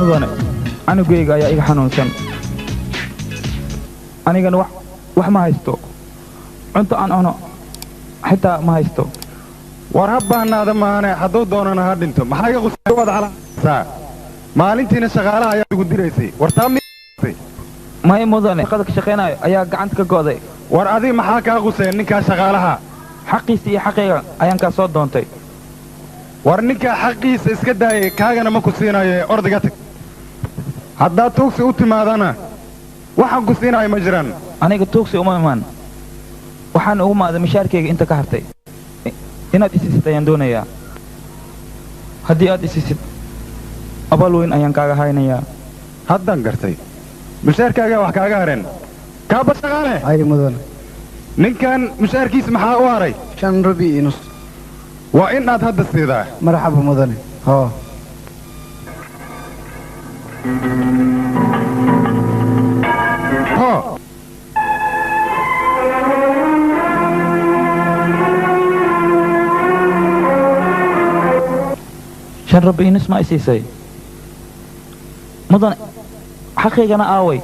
Mudane, anugayga ayaa iga xanuunsan. Anigana wax ma haysto. Cunto aan cuno xitaa ma haysto. War ha baahnaada maane, hadduu doonana ha dhinto. Maxaa iga qusay waad calaasaa? Maalintiina shaqaalaha ayaa igu diraysay. War taa miyay? May mudane, shaqada ka shaqaynayo ayaa gacanta ka go'day. War adiga maxaa kaa qusaya ninkaa shaqaalaha? Xaqiisa iyo xaqayga ayaan kaa soo doontay. War ninkaa xaqiisa iska daayay, kaagana ma ku siinayo ee ordiga tag. Haddaad tuugsi u timaadana waxaan ku siinayo ma jiraan. Aniga tuugsi uma imaan. Waxaan ugu maaday mishaarkayga inta ka hartay. Inaad isiisid ayaan doonayaa. Haddii aad isiisid, abaal weyn ayaan kaaga haynayaa. Haddaan gartay. Mushaarkaagaa wax kaaga hareen. Kaaba shaqaale. Ay mudane. Ninkan mushaarkiisa maxaa u haray? 5 rubi iyo nus. Waa in aad hadda siidaa. Marxaba mudane. Hoo. Hoo. 5 rubi iyo nus ma isiisay. Mudane, xaqaygana aaway.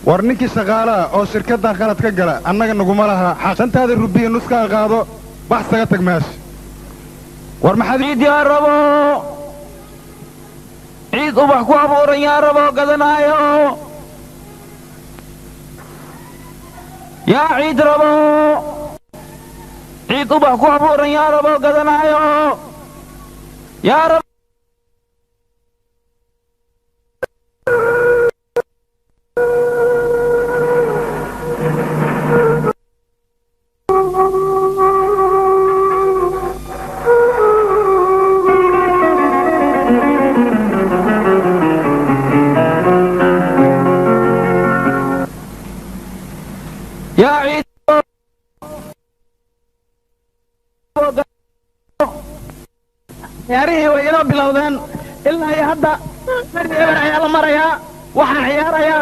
War ninkii shaqaalaha oo shirkaddan qalad ka gala annaga naguma laha xaq. 5taada rubiya nuskaa qaado, bax saga tag meesha. War maxaad ciid yaa rabo, ciid ubax ku abuuran yaa rabo gadanaayo. Yaa ciid rabo, ciid ubax ku abuuran yaa rabo gadanaayo. Yaa rabo. Yaa ciid. Ciyaarihii way inoo bilowdeen ilaa iyo hadda beri eber ayaa la marayaa. Waxaa ciyaaraya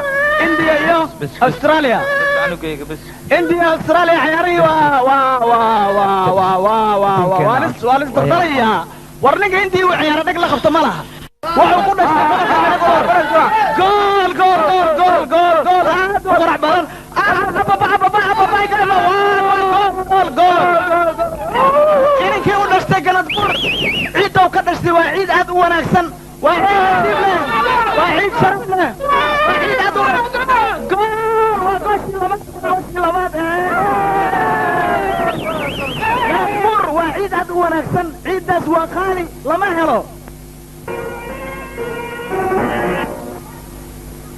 India iyo Australia. Anugayga bas. India Australia ciyaarihii waa waa waa waa waa waa waa waa waa lis waa lis dardarayaa. War ninka India uu ciyaaro dhag la qabto ma laha. Wuxuu ku dhashtay gobolka gool gool gool gool gool gool aad u qurux badan. Gool gool ininkii u dhashtay Ganadbur, ciidda uu ka dhashtay waa ciid aad u wanaagsan, waa ciid nasiib leh, waa ciid sharaf leh, waa ciid aad u gool. Waa gooshii labaad, gooshii labaad. Ganadbur waa ciid aad u wanaagsan, ciiddaas waa qaali, lama helo.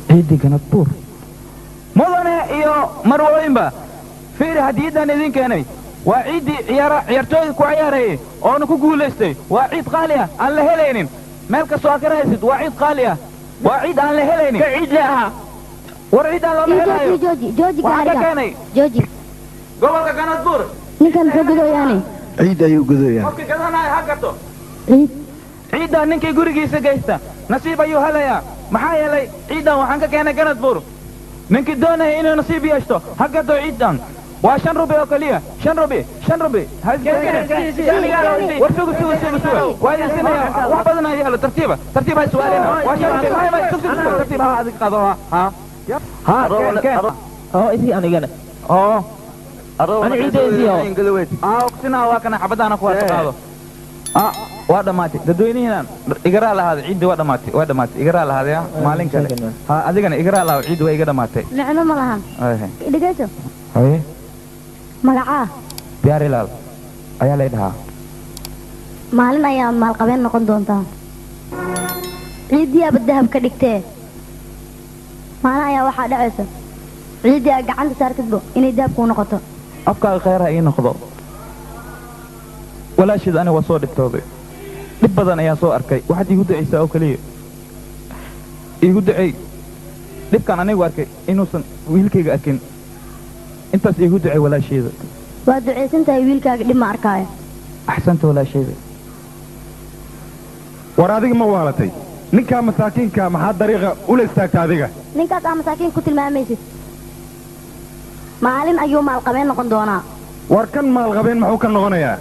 Ciiddii Ganadbuur. Mudane iyo marwooyinba, fiiri hadiyaddan idin keenay. Waa ciiddii ciyaara ciyaartooyda ku ciyaarayay oona ku guulaystay. Waa ciid qaali ah aan la helaynin meel kastoo aad ka rahaysid. Waa ciid qaali ah, waa ciid aan la helaynin. Ka ciid le ahaa. War ciid aan looma helayo. Jooji, jooji, jooji. Waxaan ka Gaariga keenay jooji. gobolka Ganadbuur. Ninkan muxuu gudoyaane? Ciid ayuu gudoyaa. Qofkii gadanaya ha gato ciid. Ciiddan ninkii gurigiisa geysta nasiib ayuu helayaa, maxaa yeelay ciiddan waxaan ka keenay Ganadbuur. Ninkii doonaya inuu nasiib yeeshto ha gato ciiddan. Waa 5 rubi oo keliya, 5 rubi, 5 rubi. Ha isgelinina. War sugu sugu sugu sugu, waa idin sinaya. Wax badan ayaa yaalo. Tartiiba tartiib, ha iswaalina. Waa 5 rubi. May may, sug sug sug, tartiib. Ha adig qaado. Ha ha ha, keen keen. Oo isii anigana. Oo Ani ciidda isii oo. Aa ogsinaa, waa kana xabadaana ku haysto, qaado. Ah, waa dhammaatay. Dadweynihiinan igaraa lahaaday, ciiddi waa dhammaatay, waa dhammaatay, igaraa lahaaday. Ah, maalin kale. Ha adigana igaraa lahaado, ciiddi waa iga dhammaatay. Micno ma lahan. Haye. Dhegeyso. Haye. Magacaa? Biyaarilaal ayaa lay dhahaa. Maalin ayaa maalqabeen noqon doontaa. Ciiddii aaba dahab ka dhigtee, maalin ayaa waxaa dhacaysa ciiddii aad gacanta saartidbo inay dahab kuu noqoto. Afkaaga khayr ha ii noqdo walaasheed. Aniga waa soo dhibtooday, dhib badan ayaan soo arkay. Waxaad iigu ducaysaa oo keliya, iigu duceey dhibkaan anigu arkay inuusan wiilkayga arkin. Intaas iigu ducey walaasheeda. Waa ducaysan tahay, wiilkaaga dhib ma arkaayo. Axsanta walaasheeda. War adiga ma waalatay? Ninkaa masaakiinka maxaa dariiqa ula istaagta adiga? Ninkaas aa masaakiin ku tilmaamaysid maalin ayuu maalqabeen noqon doonaa. War kan maalqabeen muxuu ka noqonayaa?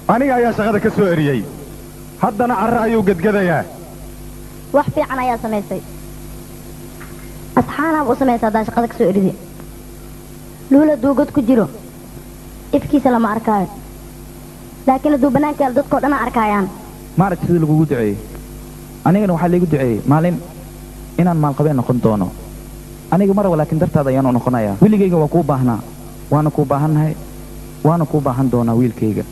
Aniga ayaa shaqada ka soo eriyey, haddana carre ayuu gedgedayaa. Wax fiican ayaa samaysay. Asxaanaab u samaysa haddaan shaqada ka soo eridi. Luul hadduu god ku jiro ifkiisa lama arkaayo, laakiin hadduu bannaanka yaalo dadkoo dhan arkaayaan. Ma aragti sida lagugu duceeyey? Anigana waxaa laygu duceeyey maalin inaan maalqabeen noqon doono. Aniga maraba laakiin dartaada ayaan u noqonayaa. Weligayga waa kuu baahnaa, waana kuu baahannahay, waana kuu baahan doonaa wiilkayga.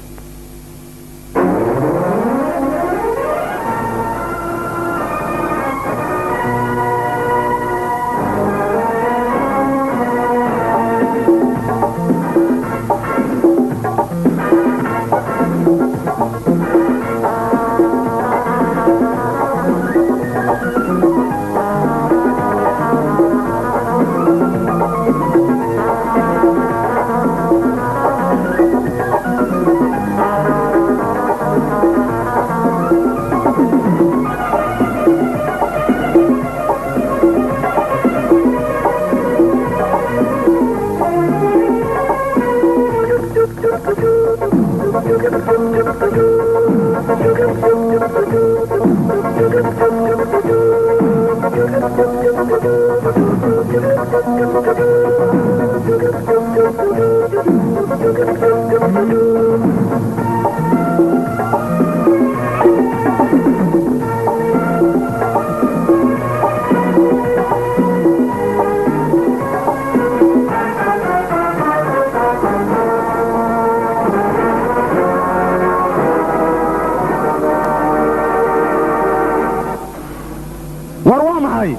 War waa maxay?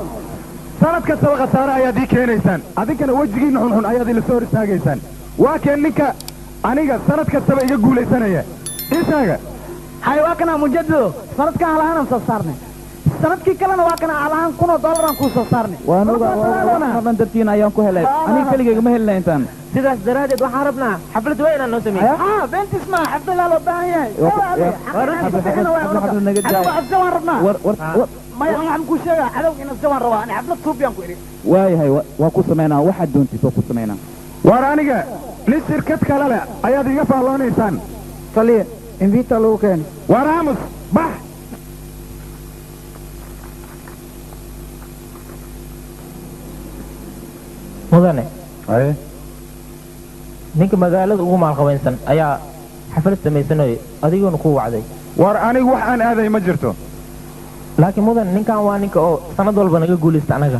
Sanad kastaba khasaare ayaad ii keenaysaan, adinkana wejigiinna xunxun ayaad ila soo hor istaagaysaan. Waa keen ninka aniga sanad kastaba iga guulaysanaya. Ii sheega. Hay, waa kana mujadido. Sanadkan halahaan soo saarnay, sanadkii kalena waa kana halahaan $1,000 aan kuu soo saarnay. Waan ogaa, dhan dartiin ayaan ku helay. Aniga keligayga ma helina intaan. Sidaas daraaddeed waxaan rabnaa xaflad weyn aan noo sameeyey. Haa, beentis ma xaflad loo baahan yahay. Waan rabnaa. Maya, waxaan kuu sheegaa cadowga in asjawaan rabaa. Ani xaflad suubiyaan ku idhi. Waayahay, waa ku samaynaa waxaad doontid, waa ku samaynaa. War aniga nin shirkad kale leh ayaad iga faalloonaysaan. Taliya, invita lagu keenay. War aamus, bax. Mudane, haye, ninka magaalada ugu maalqabeynsan ayaa xaflad samaysanayay, adiguna kuu wacday. War anigu wax aan aaday ma jirto. Laakiin mudane, ninkan waa ninka oo sanad walba naga guulaysta anaga.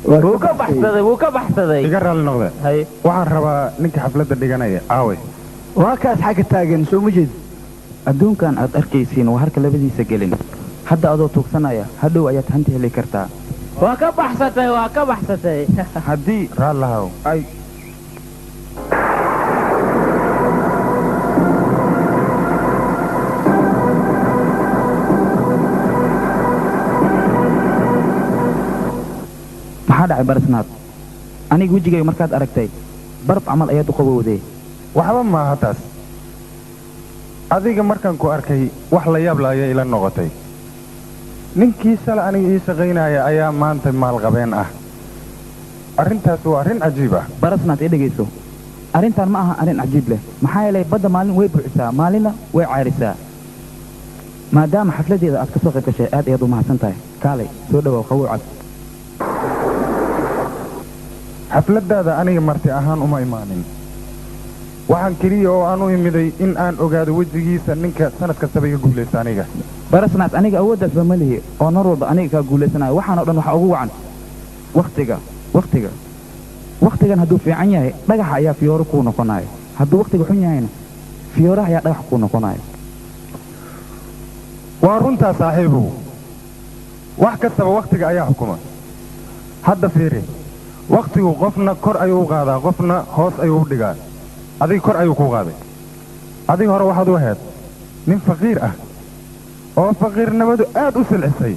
Wuu ka baxsaday, wuu ka baxsaday. Iga raalli noqde. Haye. Waxaan rabaa ninka xafladda dhiganaya aaway? Waa kaas xagga taagan, soo ma jeed? Adduunkan aad arkaysiin waa harka labadiisa gelin. Hadda adoo tuugsanaya hadhow ayaad hanti heli kartaa. Waa ka baxsatay, waa ka baxsatay. Haddii raallahaw ay Maxaa dhacay barisnaad? Aniga wejigayga markaad aragtay baraf camal ayaad u qabowday. Waxba maaha taas. Adiga markaan ku arkay wax la yaab la ayay ila noqotay. Ninkii shalay aniga ii shaqaynaya ayaa maanta maalqabeen ah. Arrintaas waa arrin cajiib ah. Barasnaad, ii dhegayso, arrintan ma aha arrin cajiib leh, maxaa yeelay badda maalin way buuxisaa, maalinna way cayrisaa. Maadaama xafladeeda aad ka soo qayb gashay aad ayaad u mahadsan tahay. Kaalay, soo dhawow, qabow cad. Xafladdaada aniga marti ahaan uma imaanin. Waxaan keliya oo aan u imiday in aan ogaado wejigiisa ninka sanad kastaba iga guulaysta aniga. Barasnaad, aniga awooddaasba ma lihi oo nar walba aniga kaa guulaysanayo. Waxaan oo dhan waxaa ugu wacan wakhtiga. Wakhtiga, wakhtigan hadduu fiican yahay dhagaxa ayaa fiyooro kuu noqonayo, hadduu wakhtiga xun yahayna fiyooraha ayaa dhagax kuu noqonayo. Waa runtaa saaxiibow, wax kastaba wakhtiga ayaa xukuma. Hadda fiiri, wakhtigu qofna kor ayuu u qaadaa, qofna hoos ayuu u dhigaa. Adiga kor ayuu kuu qaaday. Adiga hore waxaad u ahayd nin faqiir ah oo faqiirnimadu aad u silcisay,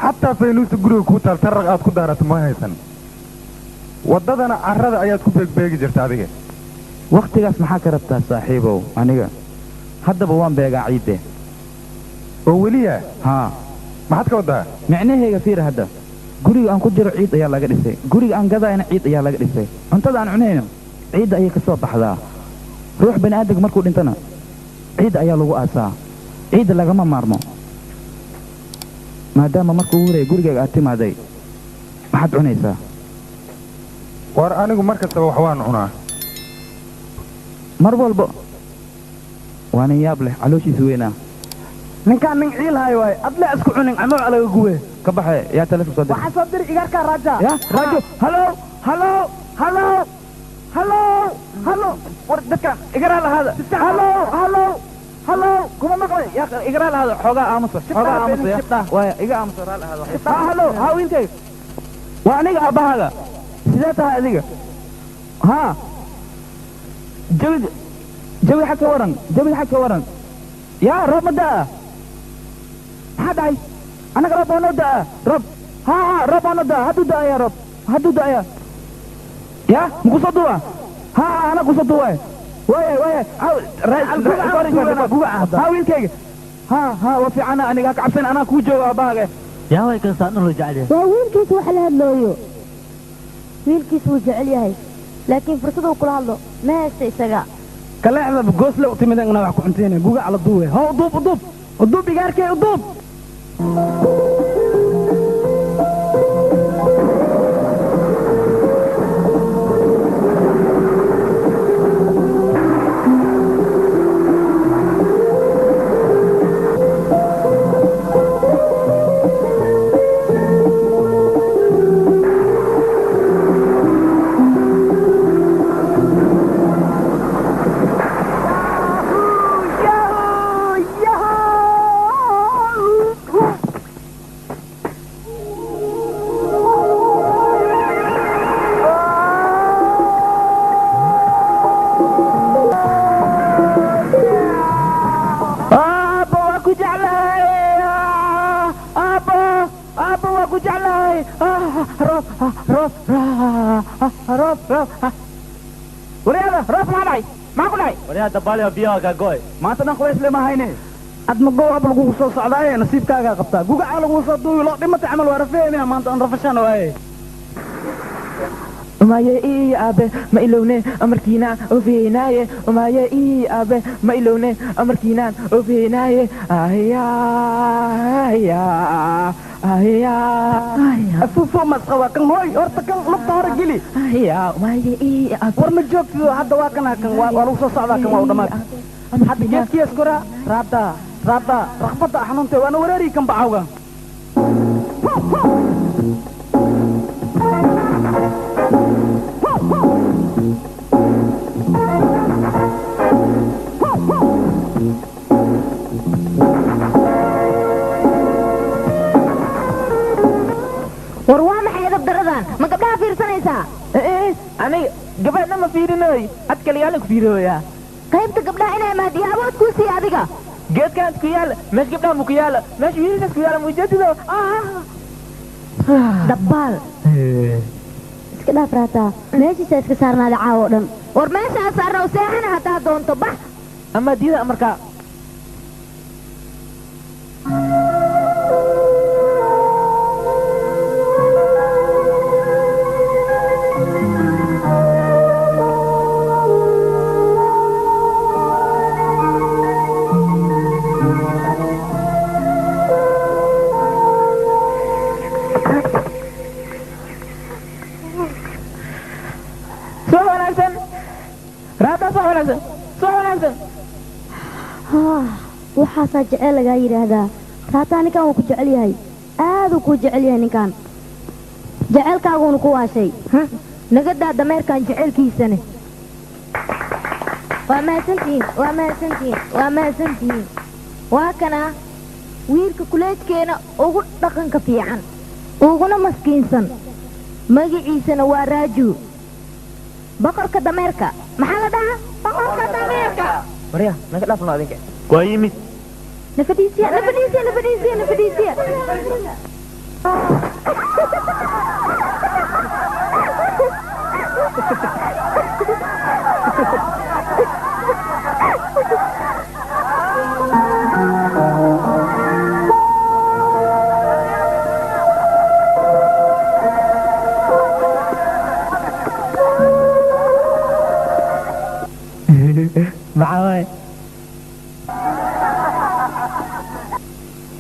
xataa faynuusa guriga kuu taal tarraq aad ku daarato ma haysan, waddadana carrada ayaad ku beegbeegi jirta adiga. Wakhtigaas maxaa ka rabtaa saaxiibow? Aniga haddaba waan beegaa ciidde. Oo weliya? Haa. Maxaad ka wadaa? Micnahayga fiir hadda. Guriga aan ku jiro ciid ayaa laga dhisay. Guriga aan gadayna ciid ayaa laga dhisay. Cuntada aan cunayno ciidda ayay ka soo baxdaa. Ruux bani aadamka markuu dhintana ciidda ayaa lagu aasaa. Ciidda lagama maarmo. Maadaama markuu ugu horeeyay gurigaaga aad timaaday, maxaad cunaysaa? War anigu mar kastaba wax waan cunaa. Mar walba waa nin yaab leh, calooshiisa weynaa. Ninkaan nin ciil hayo waaye, adle isku cunin camooc laga gube. Ka baxay, yaa telefoon soo diray. Waxaa soo diray igaarkaa Raja. Ya, Rajo, hallo, hallo, hallo, hallo, hallo. War dadkan igaraa lahaada. Hallo, hallo, hallo, kuma maqlay. Ya igaraa lahaada, xoogaa aamusa, xoogaa aamusa ya. Waaya, iga aamusa raa lahaada. Ha, hallo, ha wiilkayga. Waa aniga aabbahaaga. Sidee tahay adiga? Ha. Jawiga, jawiga xag ka waran, jawiga xag ka waran. Yaa roob ma da'a? Maxaa dhacay? Annaga roob oo noo da'a, roob. Ha, ha, roob oo noo da'a, hadduu da'aya roob, hadduu da'aya. Yaa, ma kusoo duuba? Ha, ha, anaa kusoo duubaay. Waaya, waaya, ha wiilkayga. Ha, ha, waa fiicana aniga, ha ka cabsan, anaa kuu jooga aabbahaaga. Yaa way kastaan dhan loo jecel yahay. Waa wiilkiisa wax la hadlooyo. Wiilkiisa wuu jecel yahay, laakiin fursad uu kula hadlo ma haysta isaga. Kaleexda goosle u timid inaa wax ku cunteene, gugac la duuwe. Hoo, uduub, uduub, uduub igaarkay, uduub. Aabbo waa ku jeclahay. Aabbo, aabbo waa ku jeclahay. Roob, roob, roob, roob. Waryaada, roob maxaa dhacay? Maxaa ku dhacay? Waryaa dabaaliyo biyaha ka go'ay. Maanta dhan qubays lema hayne. Ad ma gow hab lagugu soo socdaaye, nasiibkaagaa qabtaa. Gugacaa lagugu soo duubi, loo dhimatay camal waa rafeemiya maanta aan rafashaan waaye. Umaye ii aabe ma ilowne amarkiina ofihinaaye. Umaye ii aabe ma ilowne amarkiinaan ofihinaaye. Ahya, ahya, ahya. Afuufo masqa waa kan hooy, horta kan lugta hore geli. Ahya, umaye ii aabe. War ma joogtido hadda waa kan kan waa lagu soo socdaa kan waa u dhammaatay. Hadda geedkiyaas koraa, raada, raada, raqbada xanuuntay waana wareeri kan bacawga. War waa maxay edab daradan? Ma gabdhaha fiirsanaysaa? Aniga gabadhna ma fiirinoy, ad kaliyaala ku fiirooyaa. Qaybta gabdhaha inay mahdiya awood kuu siiya adiga. Geedkaan ku yaala, meesha gabdhaha mu ku yaala, meesha wiilashaas ku yaala mujeedido. Dabbaal. Iska dhaaf raataa. Meeshiisa iska saarnaada caawa oo dhan. War meeshaa saarna oo seexana haddaad doonto, bax. Ama diida markaa. Subax wanaagsan. Raata, subax wanaagsan. Subax wanaagsan. Waxaasaa jecel lagaa yidhaahdaa. Raataa, ninkan wuu ku jecel yahay. Aaduu kuu jecel yahay ninkan. Jecelkaaguuna ku waashay. Naga daa dameerkan jecelkiisane. Waa mahadsantihiin, waa mahadsantihiin, waa mahadsantihiin. Waa kana wiilka kuleejkeena ugu dhaqanka fiican, uguna maskiinsan. Magaciisana waa Raaju. Boqorka dameerka. Maxaa la dhahaa? Boqorka dameerka. Waryaa, naga dhaafno adinka. Waa yimid. Nafadhiisiya, nafadhiisiya, nafadhiisiya, nafadhiisiya.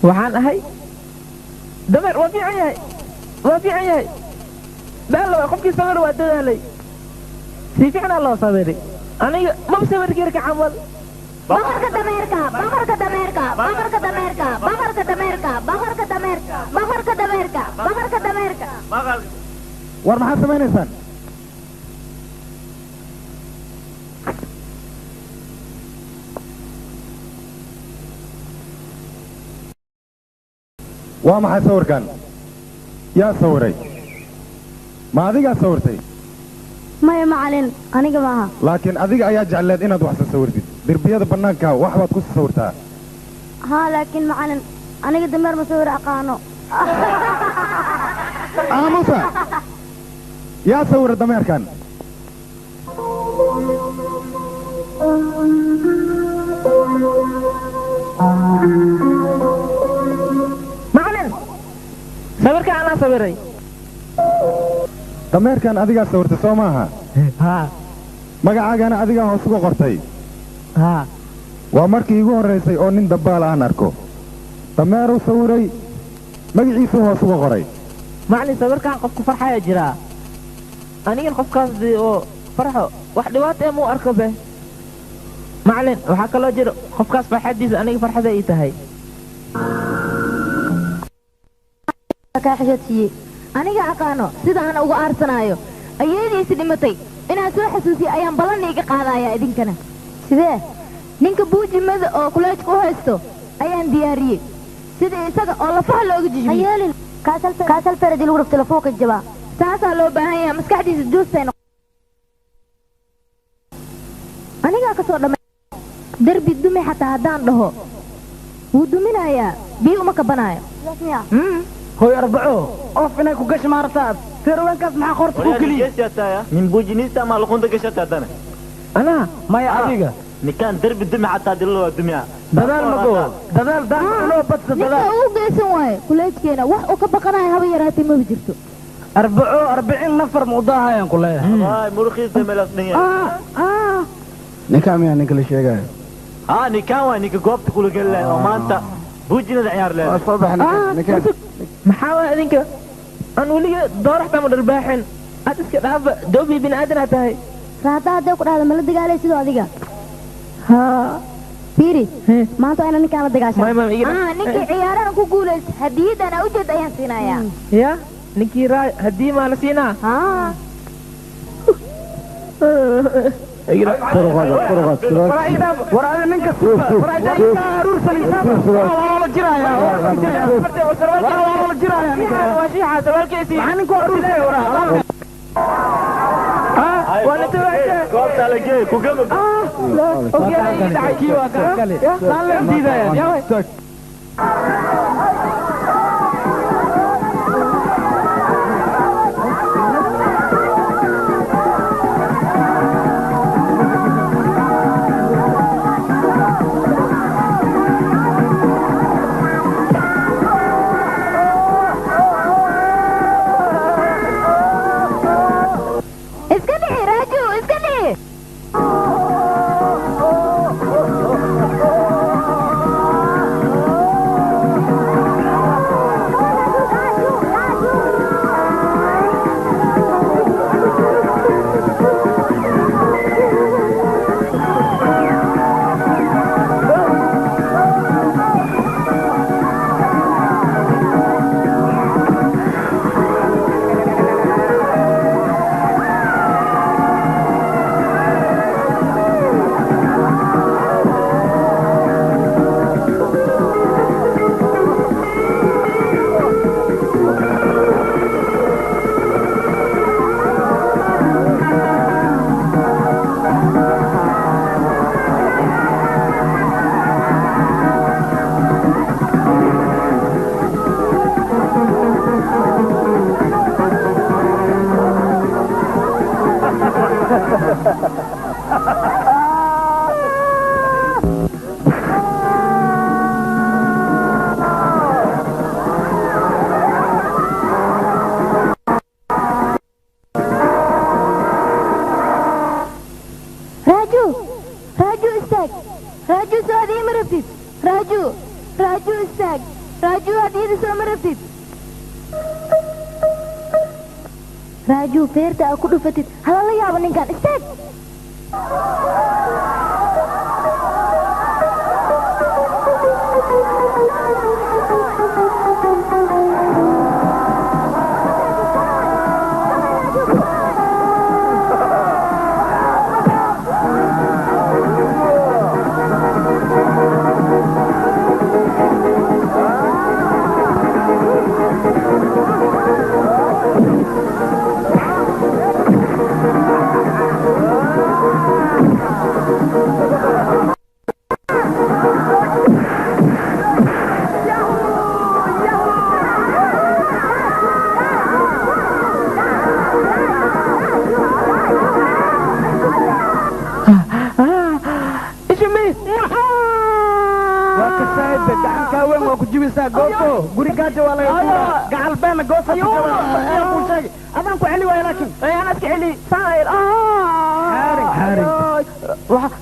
Waxaan ahay dameer. Waa fiican yahay, waa fiican yahay. Daalo waa qofkii sawir, waa dadaalay, si fiicanaa loo sawiray. Aniga maba sawirkeerka camal. Boqorka dameerka, boqorka dameerka, boqorka dameerka, boqorka dameerka, boqorka dameerka, boqorka dameerka, boqorka dameerka. War maxaad samaynaysaan? Waa maxay sawirkan? Yaa sawiray? Ma adigaa sawirtay? Maya macalin, aniga maaha. Laakiin adiga ayaa jecleed inaad wax sawirtid. Derbiyada bannaanka wax baad ku sawirtaa. Haa, laakiin macalin, aniga dameer ma sawir aqaano. Aamusa! Yaa sawira dameerkan? Macalin, sawirka anaa sawiray. Dameerkan adigaa sawirtay, soo maaha? Haa. Magacaagana adigaa hoos uga qortay. Haa. Waa markii iigu horraysay oo nin dabbaal aan arko dameeruu sawiray, magaciisuu hoos uga qoray. Macalin, sawirkan qofku farxaya jiraa. Anigan qofkaas dee oo farxo wax dhibaato ee muu arko be. Macalin, waxaa kaloo jiro qofkaas farxadiisa aniga farxada ii tahay. Kaa xishoodsiiyey. Aniga aqaano sida aan uga aarsanaayo ayadiisi dhimatay. Inaan soo xasuusiyo ayaan ballan iga qaadayaa idinkana. Sidee? Ninka buujimada oo kuleejka u haysto ayaan diyaariyey, sida isaga oo lafaha looga jijibiyo. Hayeelin kaasal faradi lagu dhufto lafuuka jabaa. Saasaa loo baahan yahay, maskaxdiisa juustay. Anigaa ka soo dhamay derbi dumi, xataa haddaan dhaho wuu duminayaa, biyo uma kabanaayo. Hoy Arbaco, qof inay ku gasho maartaa sirwankaas maxaa qorta ku geliy? Nin buujinista ama luqunta gashata haddana? Anaa? Maya, adiga. Ninkaan derbi dumi xataa dillo waa dumiya. Dadaal mago dadaal loo badsa. Ninka dadaal uu geysan waayo kuleejkeena wax uu ka baqanayo haba yaraatee maba jirto. Arbaco, 40 nafar ma udaahayaan ku leeyahay. Waay muruqiisa meelaas dhan yahay. Ninkaa miyaa ninka la sheegayo? Haa, ninkaan waa ninka goobta kula geli lahayd oo maanta buujinada ciyaar waa leedahay. Soo baxa ninkan, ninkan. Maxaa waa idinka aan weliga dooraxta ma dharbaaxin? Aad iska dhaafa doobi, bini aadanaa tahay. Raata hadday ku dhahda mala dagaalay sidoo adiga? Haa. Fiiri, maanta waa inaan ninkaan la dagaashan. May may iga. Ninkii ciyaarahan ku guulaysta hadiyadana ujeed ayaan siinayaa. Ya, ninkii raa haddii maa la siinaa? Haa. Kor u qaad, kor u qaad, surwaal. War adi ninka war adi aruursan waa la jiraaya, waa la jiraaya ninka. Waa shiixa sarwaalkiisii. Maxaa ninku aruursay waraa? Waa la tawaajah. Goobta la geey ku gama. Kii waa kale saan la diidaya. Istaag. Iska dhici Raaju, iska dhici. Raaju hadiyada soo ma rabtid Raaju feerta aa ku dhufatid halala yaabo ninkan istaag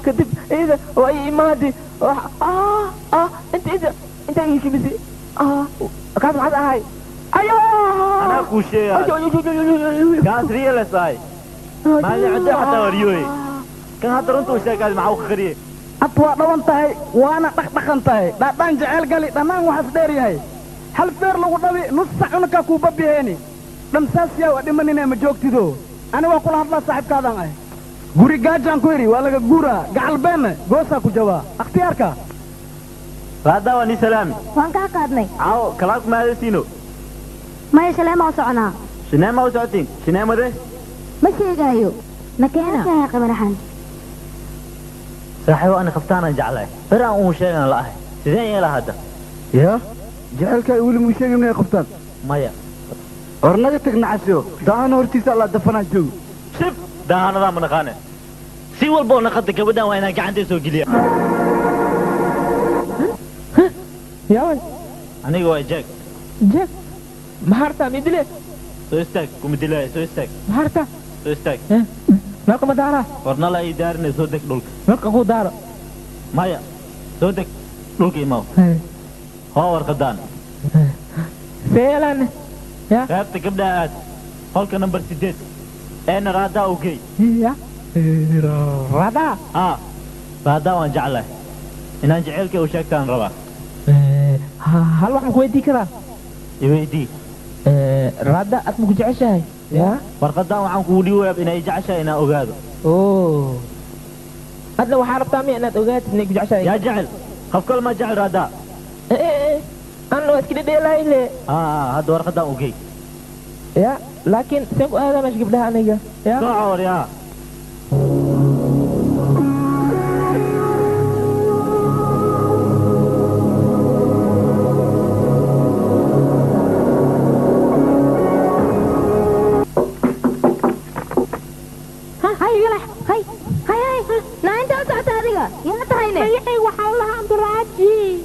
كدب إذا وأي مادي أنت إذا أنت إيش بزي كاس عاد هاي أيوه أنا كوشي كاس ريال ساي ما لي عندي حتى وريوي كان هذا رنتو شغال معه خري أطوى دوانتهي وأنا دقدقنتهي دادان جعل قالي دمان وحس ديريهي هل فير لو دبي نص ساعة كو ببيهني دمساس يا ودمنينا ما joogtido أنا وأقول هذا صاحب كذا guri gaajaan ku yidhi waa laga guuraa gacal beenne goosaa ku jawaa akhtiyaarka raadaa waa ni salaami waan kaa qaadnay caawo kalaas maadasiino maya shaleema u soconaa shineema u socotiin shineemade ma sheegaayo na keena qamaraxan saaxiibo ani khaftaanaan jeclahay ber aan uu sheegan la'ahay sideen yeelaa hadda yaa jecelkaa weli muu sheegin inay qabtaan maya war naga tag nacasyo daahana hortiisa allaa dafanaa joogo shib daahanadaa ma naqaane si walba oo naqada gabadhan waa inaan gacanta soo geliya yaaway aniga waa jack jack maxarta midile soo istaag kuma dilaayo soo istaag maxarta soo istaag meelka ma daara warnala ii daarine soo deg dhulka meelka ku daaro maya soo deg dhulka imaw hoo warqadaan seelan ya qaybta gabdhaha aad qolka nambar 8 أنا رادا أوكي يا رادا رادا وأنا جعله إن أنا جعلك وشاكت أنا ربا هل واحد مكويدي كذا يويدي رادا أتمك جعشها يا ورقدا وعن كودي ويب إن يجعشها إن أوجاده أوه هذا لو حارب تامي أنا أوجاد إنك جعشها يا جعل خف كل ما جعل رادا إيه أنا وأسكت دي لا إله هذا ورقدا أوكي يا لكن سيبقى هذا مش قبلها أنا يا صعور يا هاي يلا هاي هاي هاي لا أنت أصعد هذا يلا تهيني هاي وحولها عند الراجي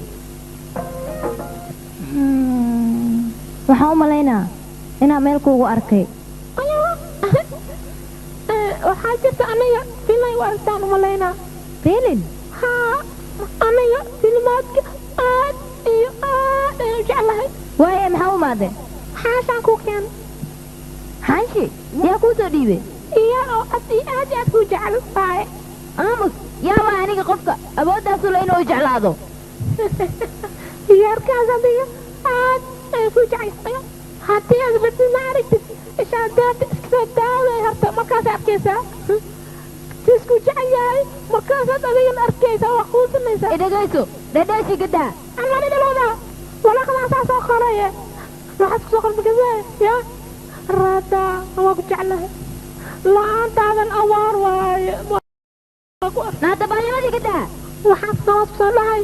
وحاول ملينا inaa meel kuugu arkay waxaa jirta aniga filay u aragtaan umalaynaa filin haa aniga filmaadka aad iyo aad ayaan u jeclahay waaye maxaa u imaadeen xaashaan kuu keenay xaanshi yaa kuu soo dhiibay iya oo aad iyo aad iyo aad kuu jecel waaye aamus yaa waa aniga qofka awooddaasu le inuu jeclaado yaarkaas adiga aad ayaan kuu jecel haddii aad badi ma aragtid ishaadaata iska soo daaway horta markaasaad arkaysaa isku jecel yahay markaasaad adigana arkaysaa waa kuusanaysaa idhagayso dhadhaashi gadaa anani dhaloodaa walaaqdaa saa soo qoraye waxaad kusoo qormakasaa ya raadaa waa ku jeclahay la'aantaadan awaar waaye naadabaanimadii gadaa waxaad soo kusoo dhahay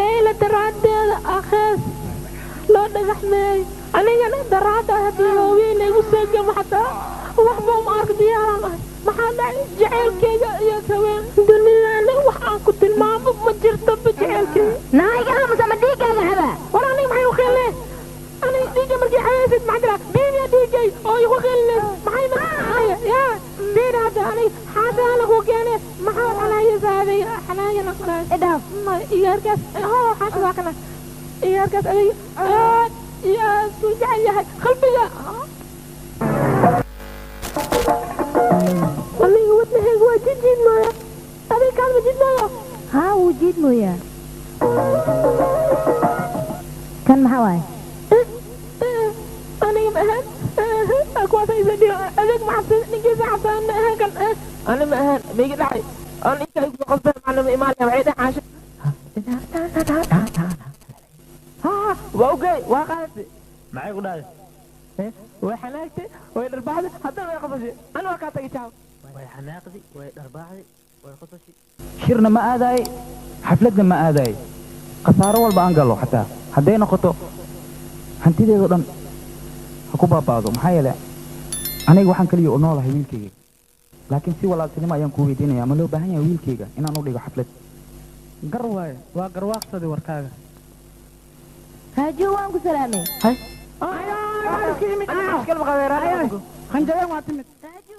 leyla daraaddeeda akhees loo dhagaxmeeyey anigana daraadda haddii hooweyn igu soo gamo xataa waxba uma arko diyaaraan ahay maxaa dhacay jaceylkayga iyo haween dunidaana wax aan ku tilmaamo ma jirtoba jaceylkayga naayiga aamusa ma dhiiggaaga cabaa war aniga maxay u qeelee aniga dhiigga markii cabaysid maxaa jira biibiya dhiiggay oo igu qeelineys maxay aniga yaa biir hadda aniga xaashaana kuu keene maxaa xanaayasa adiga xanaayana idhaaf iyo herkaas hoo xaasha waa kana Iyaarkaas adiga aad iyo aad kuu jecel yahay qalbiga. Aniga wadnahayga waa jijiidmooya. Adiga kaadma jiidmooyo? Haa, wuu jiidmooyaa. Kan maxaa waaye? Aniga ma ahaan kuwaasa isa dhigo adeeg ma cabsan ninkiisa cabsan ma ahaan kan ani ma ahaan ma iga dhacay aan inta igu soo qasbay macna ma imaanaya waxay dhahay caasho waa ogey waa qaadatay maxay ku dhahday way xanaagtay way dharbaaxday haddana way qasashay ani waa kaa tagay jaaw way xanaaqdi way dharbaaxdi way qasashay shirna ma aadaay xafladna ma aadaay khasaaro walba aan galo xataa hadday noqoto hantideedo dhan ha ku baabaado maxaa yeelay aniga waxaan kaliya u noolahay wiilkayga laakiin si walaaltinimo ayaan kuu weydiinaya ma loo baahan yahay wiilkayga inaan u dhigo xaflad gar waaye waa garwaaqsadii warkaaga Raajo waan ku salaamay khanjabeen waa timid Raajo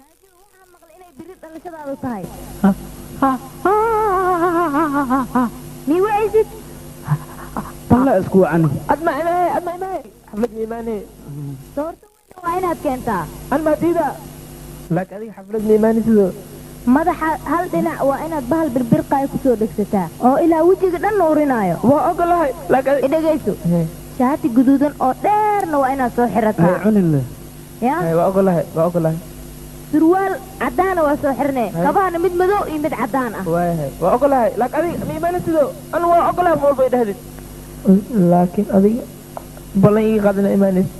Raajo waxaan maqlay inay biri dhalashadaadu tahay mii wacaysid balla isku wacani adma imaanay adma imaanay xaflad ma imaanay doorto weyn waa inaad keentaa anma diida laakiin adiga xaflad ma imaanay sidoo madaxa hal dhinac waa inaad bahal birbirqaayo ku soo dhegsataa oo ilaa wejiga dhan nuurinaayo waa ogolahay laakiin idhagayso shaati guduudan oo dheerna waa inaad soo xirataa cunin leh ya waa ogolahay waa ogolahay surwaal caddaana waa soo xirnee kabahana mid madow iyo mid caddaan ah waayahay waa ogolahay laakiin adiga ma imaanay sidoo anu waa ogolahay ma walba idhahdid laakiin adiga ballan iga qaadina imaanaysa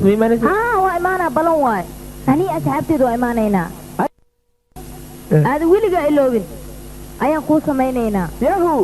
ma imaanaysa haa waa imaanaa ballan waaye anii asxaabteeda waa imaanaynaa aada weligaa iloobin ayaan kuu samaynaynaa yahu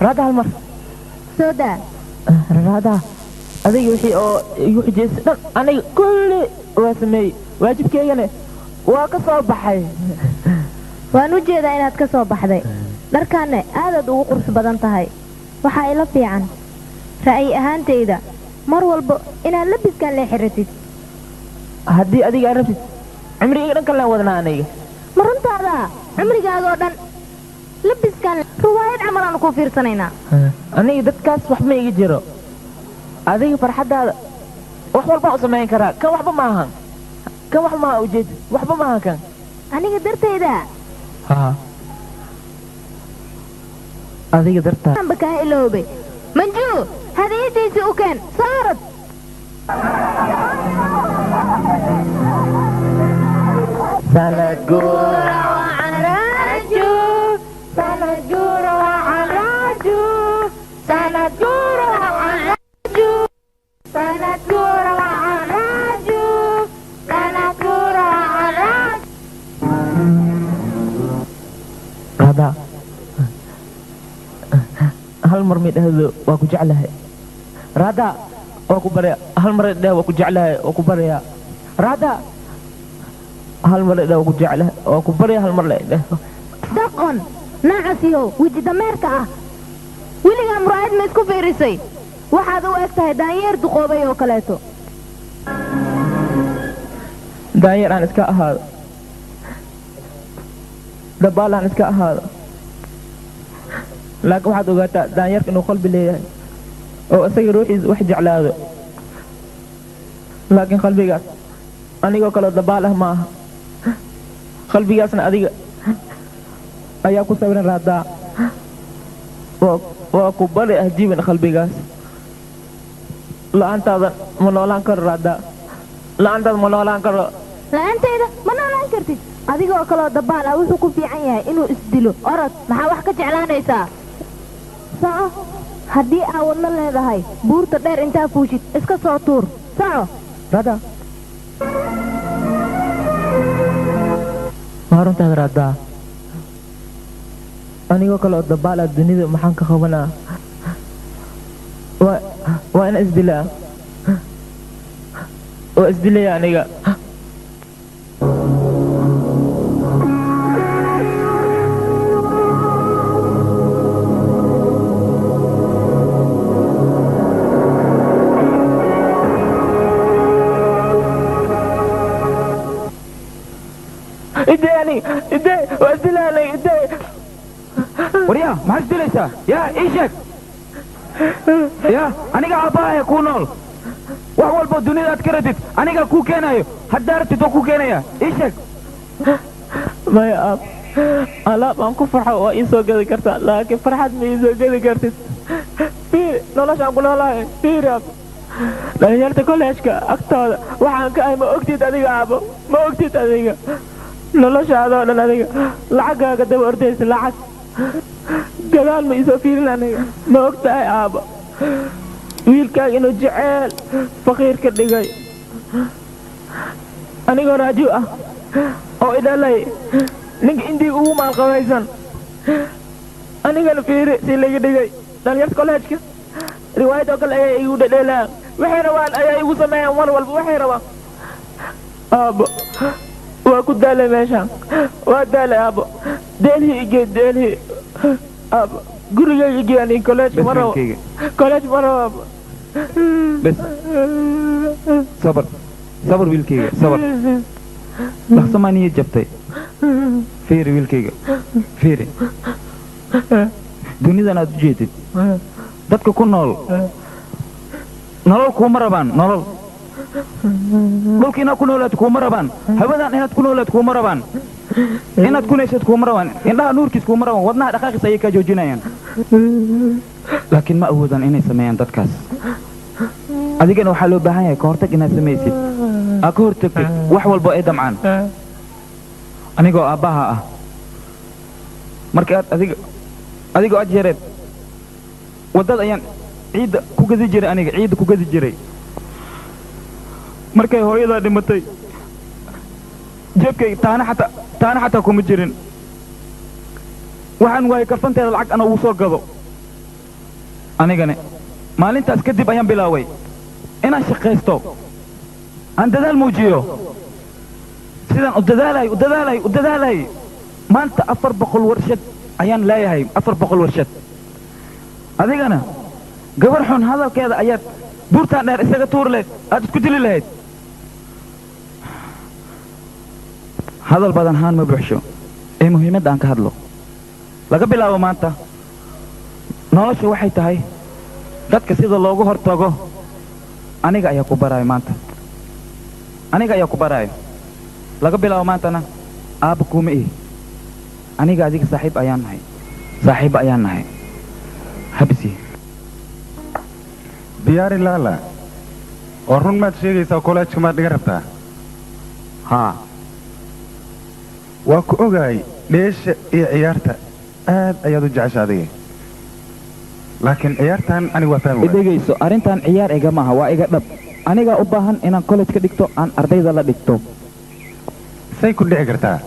Raada hal mar soo daa Raada adiga wixii oo igu xijaysay dhan aniga kulli waa sameeyey waajibkaygana waa ka soo baxay waan u jeedaa inaad ka soo baxday dharkaanna aadaad ugu qurux badan tahay waxaa ila fiican ra'yi ahaantayda mar walba inaad labiskan lee xiratid haddii adiga aad rabtid cimrigayga dhan kaleen wadnaa aniga ma runtaada cimrigaaga oo dhan labiskan ruwaayad camal aanu ku fiirsanaynaa aniga dadkaas wax ma iga jiro adiga farxaddaada wax walbaan u samayn karaa kan waxba ma ahan Kan wax maaha ujeed waxba maaha kan aniga dartayda haa adiga dartaa anba kaa iloobay manju hadiyadiisii u keen saarad sanad guura rajo sanad guura rajo sanad guura rajo sanad guura rajo sanad guura rajo Rada hal mar mid ahdo waa ku jeclahay Rada waa ku barya hal mar dheh waa ku jeclahay waa ku barya Rada hal mar dheh waa ku jeclahay waa ku barya hal mar dheh daqon nacasiyo weji dameerka ah weligaa muraayad ma isku fiirisay waxaad u eg tahay daanyeer duqoobay oo kaleeto daanyeer aan iska ahaado dabaal aan iska ahaado laakiin waxaad ogaataa daanyeerka inuu qalbi leeyahay oo isaga ruuxiisa wax jeclaado laakiin qalbigaas anigoo kaleo dabaal ah ma aha qalbigaasna adiga ayaa ku sawiran Raadaa waa ku bari ah jibin qalbigaas la'aantaada ma noolaan karo Raadaa la'aantaada ma noolaan karo la'aantayda ma noolaan kartid adigoo kaloo dabaal ah wuxuu ku fiican yahay inuu isdilo orod maxaa wax ka jeclaanaysaa saco haddii aa wadno leedahay buurta dheer intaa fuushid iska soo tuur saco Raadaa waa runtaada Raadaa anigoo kaloo dabaal ah dunida maxaan ka qabanaa waa ina isdilaa waa isdilaya aniga waryaa maxaad isdilaysaa yaa ii sheeg yaa aniga aabbahaaya kuu nool wax walbo dunida aad ka ratid anigaa kuu keenaayo haddaa ratid waa kuu keenaya ii sheeg maya aab alaab aan ku farxo waa ii soo gedi kartaa laakiin farxad ma ii soo gedi kartid fiiri noloshaan ku noolahay fiiri aab dhalinyarta kolleejka agtooda waxaan ka ahay ma ogtid adiga aabo ma ogtid adiga noloshaadoo dhan adiga lacagaaga daba ordaysa lacag gadaal ma iisoo fiirin aniga ma og tahay aabo wiilkaaga inuu jeceel faqiir ka dhigay anigoo raajo ah oo idhalay ninka indiga ugu maalqabaysan anigana fiiri si laga dhigay dhalinyarta kolleejka riwaayad oo kale ayaa igu dhedheelaan waxay rabaan ayaa igu sameeyaan mar walba waxay rabaan aabo waa ku daalay meeshaan waa daalay aabo deelhii igee deelhii aabo gurigayga igee aniga kolleejka ma rabo kolleej ma rabo aabo bes sabar sabar wiilkayga sabar dhaqso maa niyad jabtay fiiri wiilkayga fiiri dunidan aad u jeedid dadka ku nool nolol kuuma rabaan nolol dhulka inaad ku noolaad kuuma rabaan hawadan inaad ku noolaad kuuma rabaan inaad ku neysad kuuma rabaan indhaha nuurkiis kuuma rabaan wadnaha dhaqaaqiis ayay kaa joojinayaan laakiin ma awoodaan inay sameeyaan dadkaas adigana waxaa loo baahan yahay ka hortag inaad samaysid aad ka hortagtid wax walbo ay damcaan anigoo aabbaha ah marka aad adiga adigoo aad yareed waddada ayaan ciidda ku gadi jiray aniga ciidda ku gadi jiray markay hooyadaa dhimatay jeebkayga taana xataa kuma jirin waxaan waayay karfanteeda lacag ana ugu soo gado anigane maalintaas kadib ayaan bilaaway inaan shaqaysto aan dadaal muujiyo sidaan u dadaalay u dadaalay u dadaalay maanta 400 warshad ayaan leeyahay 400 warshad adigana gabar xun hadalkeeda ayaad buurtaan dheer isaga tuuri lahayd aad isku dili lahayd hadal badan haan ma buuxsho ee muhiimadda aan ka hadlo laga bilaabo maanta nolosha waxay tahay dadka sida loogu hortago aniga ayaa ku baraayo maanta aniga ayaa ku baraayo Laga bilaabo maantana aabba kuuma ihi. Aniga adiga saaxiib ayaan nahay. Saaxiib ayaan nahay. Habisi. Biyaari Laala, oo run maad sheegaysaa kollejka maad dhiga rabtaa? Haa. Waa ku ogahay dheesha iyo ciyaarta aad ayaad u jecesha adiga. Laakiin ciyaartan aniga waa fahmi waayay. Dhegayso, arrintan ciyaar iga maaha, waa iga dhab. Anigaa u baahan inaan college ka dhigto, aan ardayda la dhigto. Say ku dhici kartaa?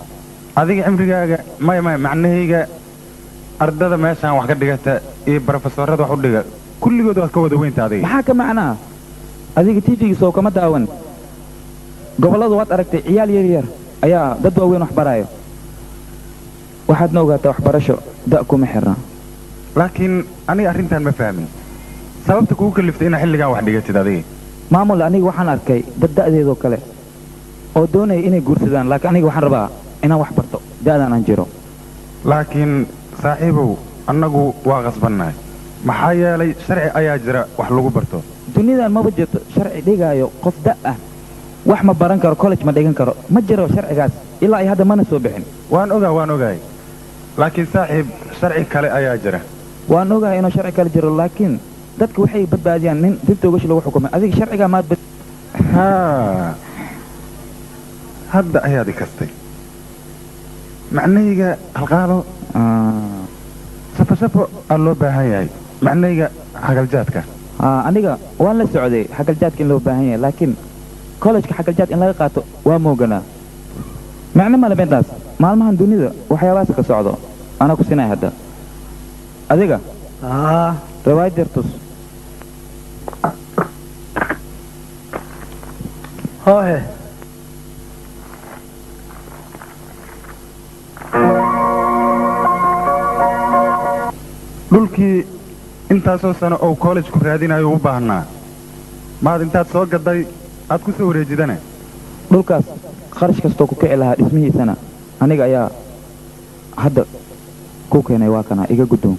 Adiga cimrigaaga maya maya macnahayga ardada meeshaan wax ka dhigata iyo barofesoorada wax u dhiga kulligood waad ka wada weynta adiga. Maxaa ka macnaa? Adiga TV-ga soo kama daawan. Gobolladu waad aragtay ciyaal yar yar ayaa dad waaweyn wax baraayo. Waxaadna ogaataa waxbarasho da' kuma xirna. Laakiin aniga arrintan ma fahmin. Sababta kugu kaliftay inaad xilligan wax dhigatid adiga. Maamul, aniga waxaan arkay dad da'deedoo kale oo doonaya inay guursadaan, laakiin aniga waxaan rabaa inaan wax barto da'daan aan jiro. Laakiin saaxiibow, annagu waa qasbannahay. Maxaa yeelay sharci ayaa jira wax lagu barto. Dunidan maba jirto sharci dhigaayo qof da' ah wax ma baran karo, college ma dhigan karo. Ma jiro sharcigaas ilaa ay hadda mana soo bixin. Waan ogaa, waan ogahay. Laakiin saaxiib, sharci kale ayaa jira. Waan ogahay inuu sharci kale jiro, laakiin dadka waxay badbaadiyaan nin dil toogash lagu xukumay. Adiga sharcigaa maad bad Haa. Hadda ayaad i kastay. Macnahayga halqaado. Safo-safo aa loo baahan yahay. Macnahayga hagaljaadka. Aniga waan la socday xagaljaadka in loo baahan yahay, laakiin college-ka xagaljaad in laga qaato waa mooganaa. Macno male midaas. Maalmahan dunida waxyaabahaas ka socdo. Anaa ku sinaya hadda. Adiga? Riwaayad yar tus. Hoohe. Dhulkii intaasoo sano oo college ku raadinayo u baahnaa. Maad intaad soo gaday aad ku soo wareejidana. Dhulkaas kharash kastoo ku kici lahaa dhismihiisana aniga ayaa hadda ku keenay, waa kana iga guddoon.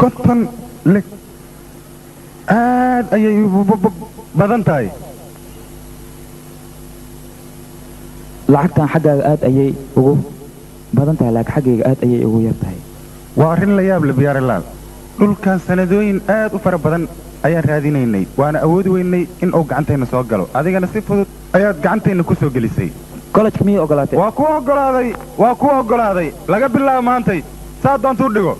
50 lig aad ayay u badan tahay. Lacagtan xaggaaga aad ayay ugu badan tahay, laakiin xaggayga aad ayay ugu yar tahay. Waa arrin la yaab leh Biyaarilaal. Dhulkan sanadooyin aad u fara badan ayaan raadinaynay, waana awoodi weynay in uu gacantayna soo galo. Adigana si fudud ayaad gacantayna ku soo gelisay. College miyay ogolaatay? Waa ku ogolaaday, waa ku ogolaaday. Laga bilaabo maantay saa doonta u dhigo.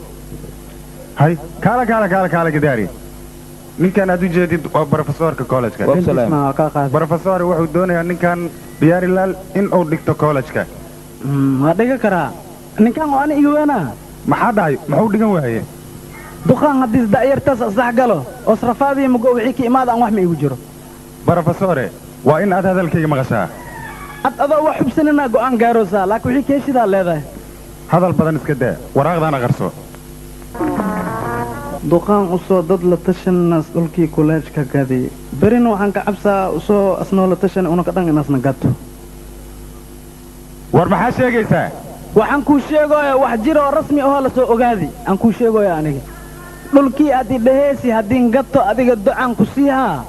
Hay, kaala kaala kaala kaala gidaari. Ninkan aad u jeedid waa barofesoorka college-ka. Barofesoor wuxuu doonayaa ninkan Biyaarilaal in uu dhigto college-ka. Waa dhigan karaa. Ninkan waa ani iga weynaa. Maxaa dhacay? Muxuu dhigan waayey? Duqaan haddii da'yartaas isdhex galo, oo israfaadii mugo wixii ka imaada aan wax ma igu jiro. Barofesore, waa in aad hadalkayga maqashaa. Ad adoo wax xubsanina go'aan gaaroosaa, laakiin wixii keeshidaa leedahay. Hadal badan iska daa, waraaqdaana qarso. Duqaan usoo dad la tashanaas dhulkii kuleejka gaday. Berina waxaan ka cabsaa usoo asnoo la tashan unaka dhan inaasna gato. War maxaa sheegaysaa? Waxaan kuu sheegoyaa wax jira oo rasmi ahoo la soo ogaadi. Aan kuu sheegoyaa aniga. Dhulkii aad idhaheesi haddii gato adiga ducaan ku siihaa.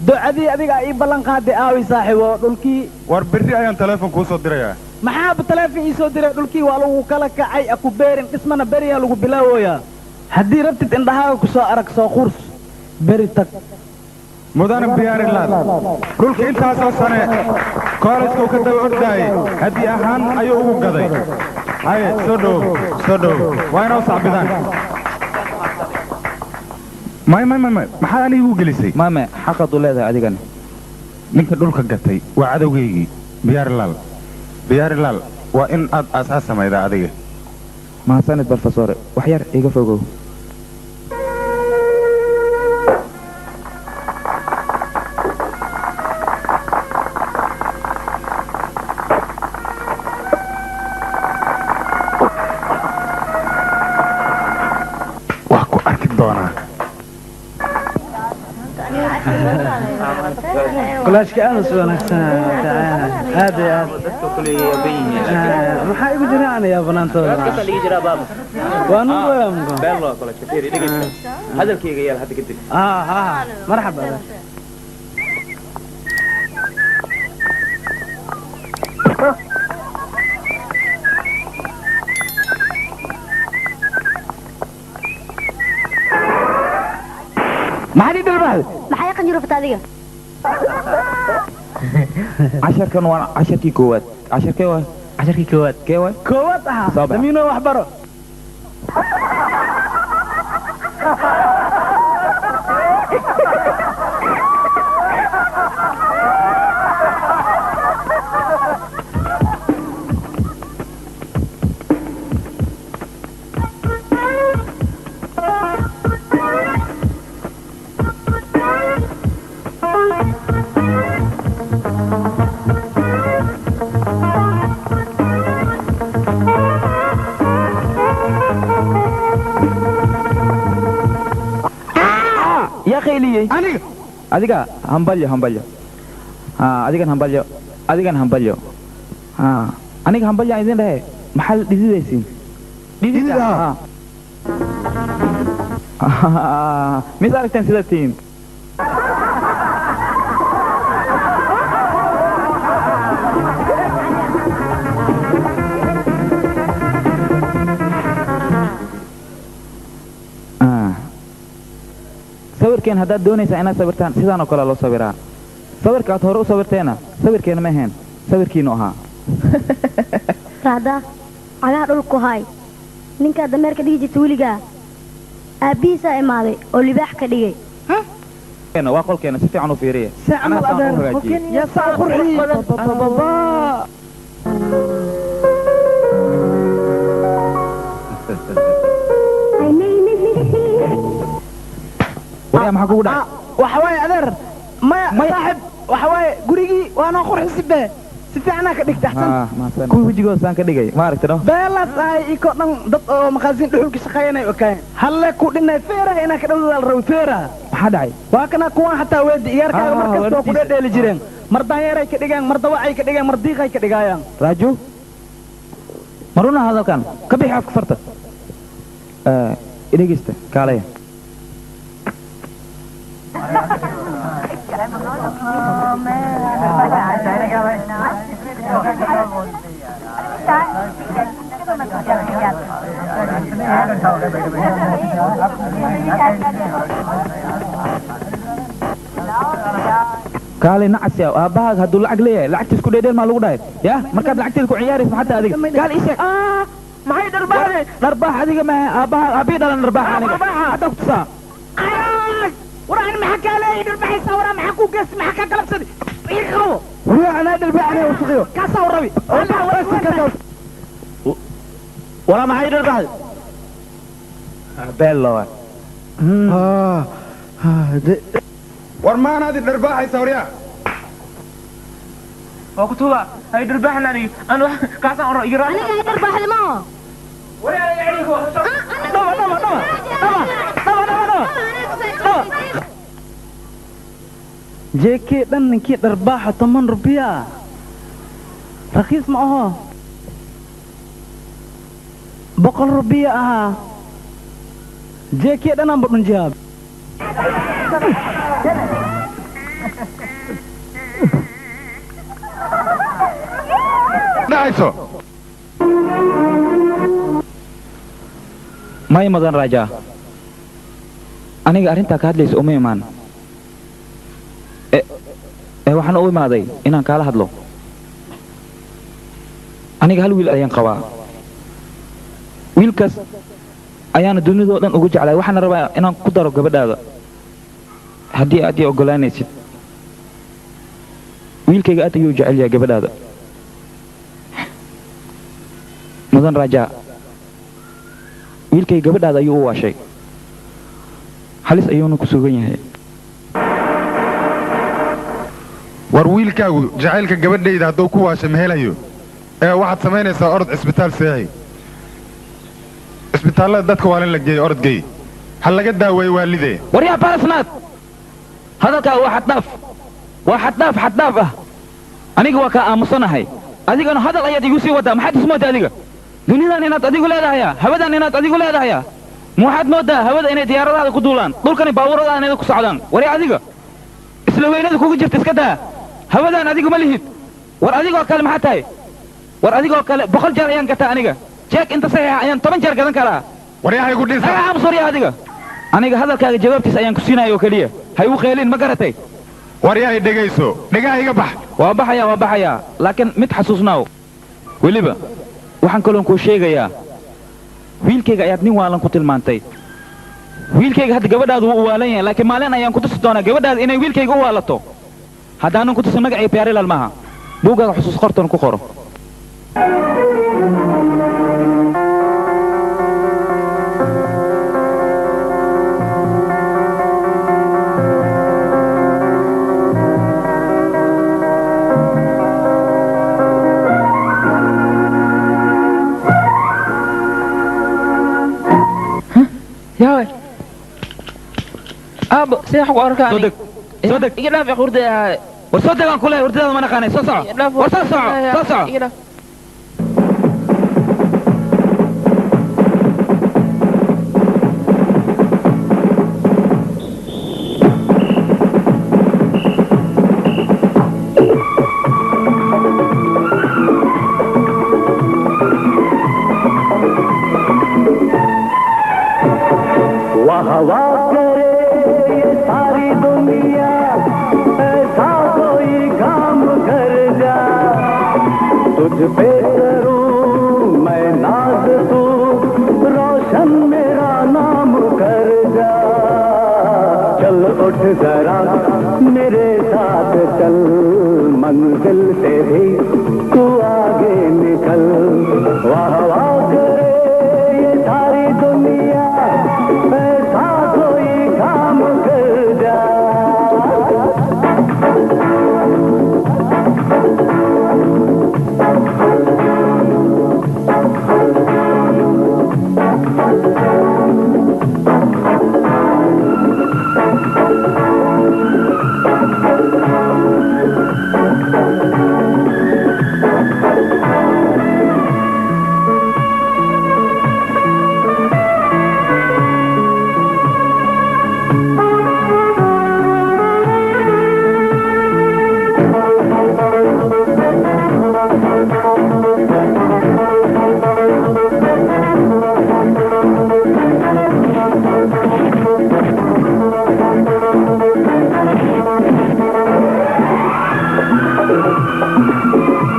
Ducadii adiga ii ballan qaaday aawi saaxiibo dhulkii. War berri ayaan telefoon kuu soo dirayaa. Maxaaba telefoon ii soo diray? Dhulkii waa lagu kala kacay, aku beerin dhismana beriyaa lagu bilaawoyaa. Haddii rabtid indhahaaga ku soo arag soo qurs beri tag. Mudane Biyaarilaal, dhulka intaasoo sane koolejka uu ka daba ordaayay haddii ahaan ayuu ugu gaday. Haye, soo dhowow, soo dhowow. Waa inoo sacbidaan. May may may may, maxaad aniga igu gelisay? Maame, xaqad u leedahay adigana. Ninka dhulka gatay waa cadowgaygii Biyaarilaal. Biyaarilaal, waa in aad aasaas samaydaa adiga. Mahadsanid barofesore, wax yar iga fogow. Waa ku arki doonaa. Kulaashka aad u wanaagsan, aad iyo aad. Maxaa igu jira aniga banaantooda? Waa nugu Hadalkayga yaal hadda kadib. Marxaba. Maxaad ii dharbaaxday? Maxay qanjurufta adiga? Casharkan waa casharkii koowaad. Casharkee waay? Casharkii koowaad. Kee waay? Koowaad ahaa. Soo bax. Damiino wax baro. Yaa qayliyey? Aniga. Adiga hambalyo hambalyo. Haa, adigan hambalyo. Adigan hambalyo. Haa, aniga hambalyo aan idin dhahe. Maxaa la dhididaysiin? Dhidid ah. Haa. Mis aragteen sida tihiin? Ah. Sawirkeen haddaad doonaysaa inaad sawirtaan sidaan oo kale loo sawiraa. Sawirka aad hore u sawirteena sawirkeena ma ahayn, sawirkiinu ahaa. Raada, cagaha dhulku haay. Ninkaa dameerka dhigi jirta weligaa. Aabbihiisaa imaaday oo libaax ka dhigay. Keena waa qolkeena si fiican u fiiriya. See camal Anaa saan u adeer. hagaajiyey. Yaa saa qurxiyey. Bababa. Waryaa maxaa kugu dhacay? Waxa waaye adeer. Maya saaxib, waxa waaye gurigii waa noo qurxisi be. Si fiicanaa ka dhigtay axsan. Ah, mahadsan. Kuwii wejigooda saan ka dhigay, ma aragtay no? Beelaas ahay iko dhan dad oo maqaasin dhuxulka shaqaynay oo kale. Halle ku dhinay feeraha inaa ka dhawdaal rabo feeraha. Maxaa dhacay? Waa kana kuwan xataa weedi iyaarkaaga Ah, mar kasta oo ku wardiisa. dhedheeli jireen. Mar daanyeeray ka dhigaan, mar dawacay ka dhigaan, mar diiqay ka dhigaayaan. Raaju? Ma runa hadalkan? Ka bixi afka farta. Dhegeysta, kaalaya. Kaalay nacas yaa aabbahaaga hadduu lacag leeyahay lacagtiis ku dheedheel maa lagu dhahay yaa markaad lacagteeda ku ciyaaraysa maxaa tahay adiga kaal ii sheeg. Maxay dharbaaxday? Dharbaax adiga maaha, aabbahaaga aabbihii dhalan dharbaax aniga. Hadda ku tusaa. War ani maxaa kaa leeyahay dharbaaxaysaa? War maxaa ku gees, maxaa kaa galabsaday? Ii qabo. Waryaa anaa dharbaaxanaya wasaqiyo. Kaasaa u rabi. Walaa maxay dharbaaxday? Bello waay. War maanaad i dharbaaxaysa waryaa? Waa ku tuuba. Hay dharbaaxan aniga. Aan wax kaasaan oro iga raac. Aniga ay dharbaaxday ma aho. Dhaba dhaba dhaba. Dhaba dhaba dhaba dhaba. Dhaba. JK dhan ninkii dharbaaxa 10 rupiya. Rakhiis ma aho. 100 rupiya ahaa. JK dhan aan badhunjiyaa. Dhacayso. May mudan Raja. Aniga arrintaa ka hadlaysa uma imaan. Ee waxaan u imaaday inaan kaala hadlo. Aniga hal wiil ayaan qabaa. Wiilkaas ayaana dunidoo dhan ugu jeclay, waxaana rabaa inaan ku daro gabadhaada. Haddii aad ii oggolaanaysid. Wiilkayga aad ayuu jecel yahay gabadhaada. Mudan Raja, wiilkayga gabadhaada ayuu u waashay. Halis ayuuna ku sugan yahay. War wiilkaagu jacaylka gabadhayda hadduu ku waashay ma helayo. Ee waxaad samaynaysaa orod cisbitaal seexi. Cisbitaallada dadka waa in la geeyo orod geey. Ha laga daaweeyo waalidee. Waryaa Parasnath, hadalkaaga waa xad dhaaf. Waa xad dhaaf, xad dhaaf ah. Aniga waa kaa aamusanahay. Adigana hadal ayaad igu sii wadaa. Maxaad ismoodaa adiga? Dunidan inaad adigu leedahay, hawadan inaad adigu leedahay. Ma waxaad moodaa hawada inay diyaaradaada ku duulaan, dhulkani baabuuradaada inay ku socdaan. Waryaa adiga, isla weynada kugu jirta iska daa. Hawadan adigu ma lihid. War adigoo kale maxaa tahay? War adigoo kale 100 jeer ayaan gataa aniga. Jeeg inta saxiixa ayaan 10 jeer gadan karaa. Waryaa ha igu dhinsa. Naga aamus waryaa adiga. Aniga hadalkaaga jawaabtiisa ayaan ku siinaya oo keliya. Ha igu qeelin, ma garatay? War yaa i dhegayso, dhegaha iga bax. Waa baxayaa, waa baxayaa, laakiin mid xasuusnaaw. Weliba waxaan kaloon kuu sheegayaa, wiilkayga ayaad nin waalan ku tilmaantay. Wiilkayga hadda gabadhaadu wuu u waalan yahay, laakiin maalin ayaan ku tusi doonaa gabadhaada inay wiilkayga u waalato. Haddaanan ku tusin magacii Pyarilal maaha. Buuggaaga xusuus qortoon ku qoro. Yaaway. Aabbo, see wax ku arkaa Soo deg, soo deg. Iga dhaaf hurda ahay. War soo degaan kule, hurdadaada ma naqaanay. Soo soco. War soo soco, soo soco. Iga dhaaf. वाह वाह करे ये सारी दुनिया, ऐसा कोई काम कर जा। तुझ पे करूं मैं नाज, तू रोशन मेरा नाम कर जा। चल उठ जरा मेरे साथ चल, मंजिल से भी तू आगे निकल। वाह वाह करे ये सारी दुनिया, ऐसा कोई काम कर जा।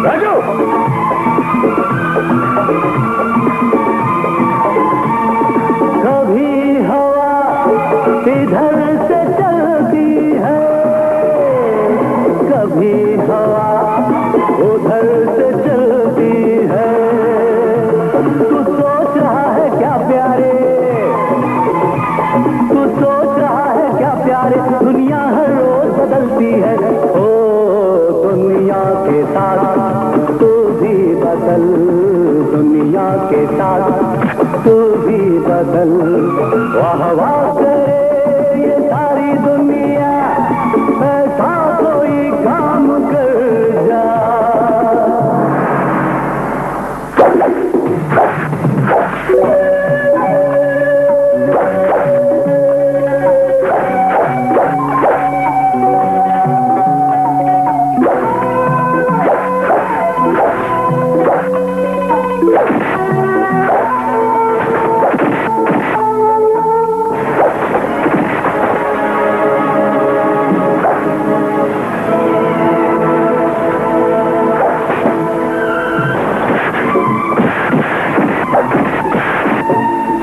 राजू, कभी हवा इधर से चलती है, कभी हवा उधर से चलती है। तू सोच रहा है क्या प्यारे, तू सोच रहा है क्या प्यारे, दुनिया हर रोज बदलती है। ओ दुनिया के साथ तू भी बदल, दुनिया के साथ तू भी बदल। वाह वाह करे ये सारी दुनिया, ऐसा कोई काम कर जा।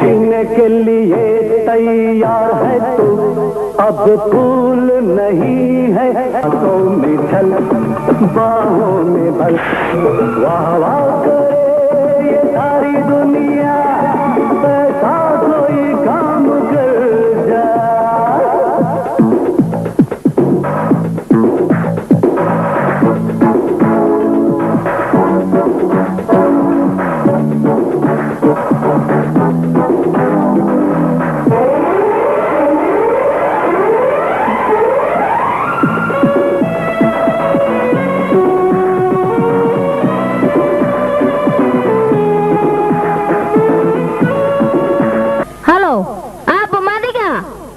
जीने के लिए तैयार है तू, अब फूल नहीं है। हाथों में छल, बाहों में बल, वाह वाह करे ये सारी दुनिया, ऐसा कोई काम कर जा।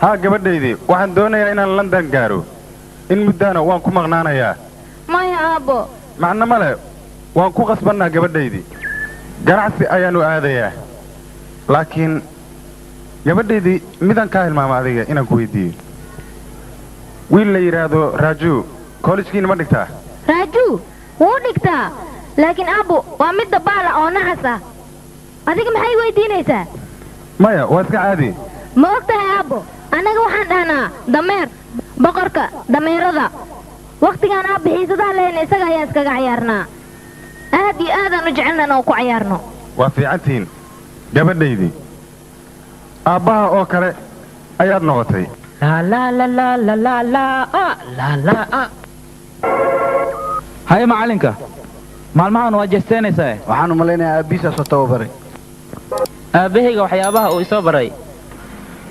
Haa gabadhaydii, waxaan doonayaa inaan London gaaro. In muddaana waan ku maqnaanayaa. Maya aabbo. Macno ma leh, waan ku qasbannaa gabadhaydii. Ganacsi ayaannu aadayaa, laakiin Gabadhaydii midaan kaa hilmaama adiga inaan ku weydiiyo. Wiil la yidhaahdo Raaju kollejkiina ma dhigtaa? Raaju wuu dhigtaa, laakiin aabbo waa mid dabaala oo nacas ah. Adiga maxay weydiinaysaa? Maya, waa iska caadi. Ma og tahay aabbo, annaga waxaan dhahnaa dameer, boqorka dameerada. Wakhtigaan aabba xiisadaha lehna isaga ayaan iskaga cayaarnaa. Aad iyo aadaan u jecelnan oo ku cayaarno. Waa fiicantihiin gabadhaydii. Aabbaha oo kale ayaad noqotay. Haye macalinka, maalmahan waa jeesteenaysaa. Waxaan u malaynayaa aabbihiisaa soo tababaray. Aabbahayga waxyaabaha uu isoo baray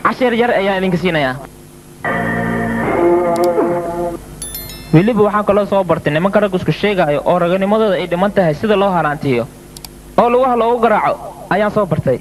cashir yar ayaan idinka siinayaa. Weliba waxaan kaloo soo bartay nimanka rag isku sheegaayo oo raganimadooda ay dhiman tahay sida loo haraantiyo oo lugaha loogu garaaco ayaan soo bartay.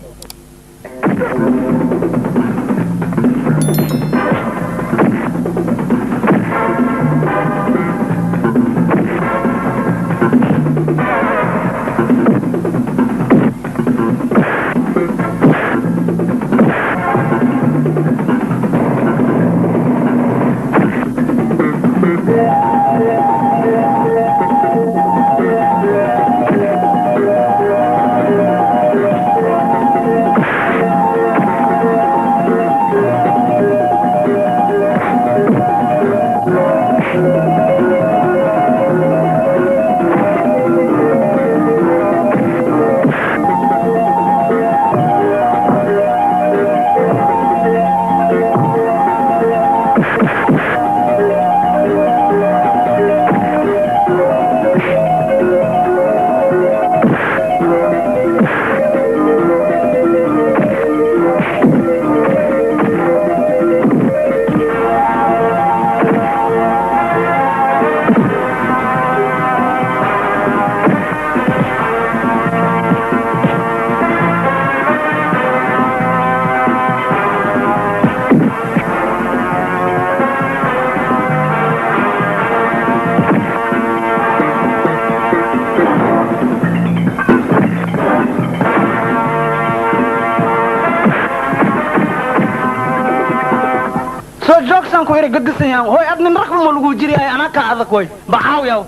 Hoy adnin ragba ma lagu jiriyahay, anaa kaa adag hoy baxaaw yaw.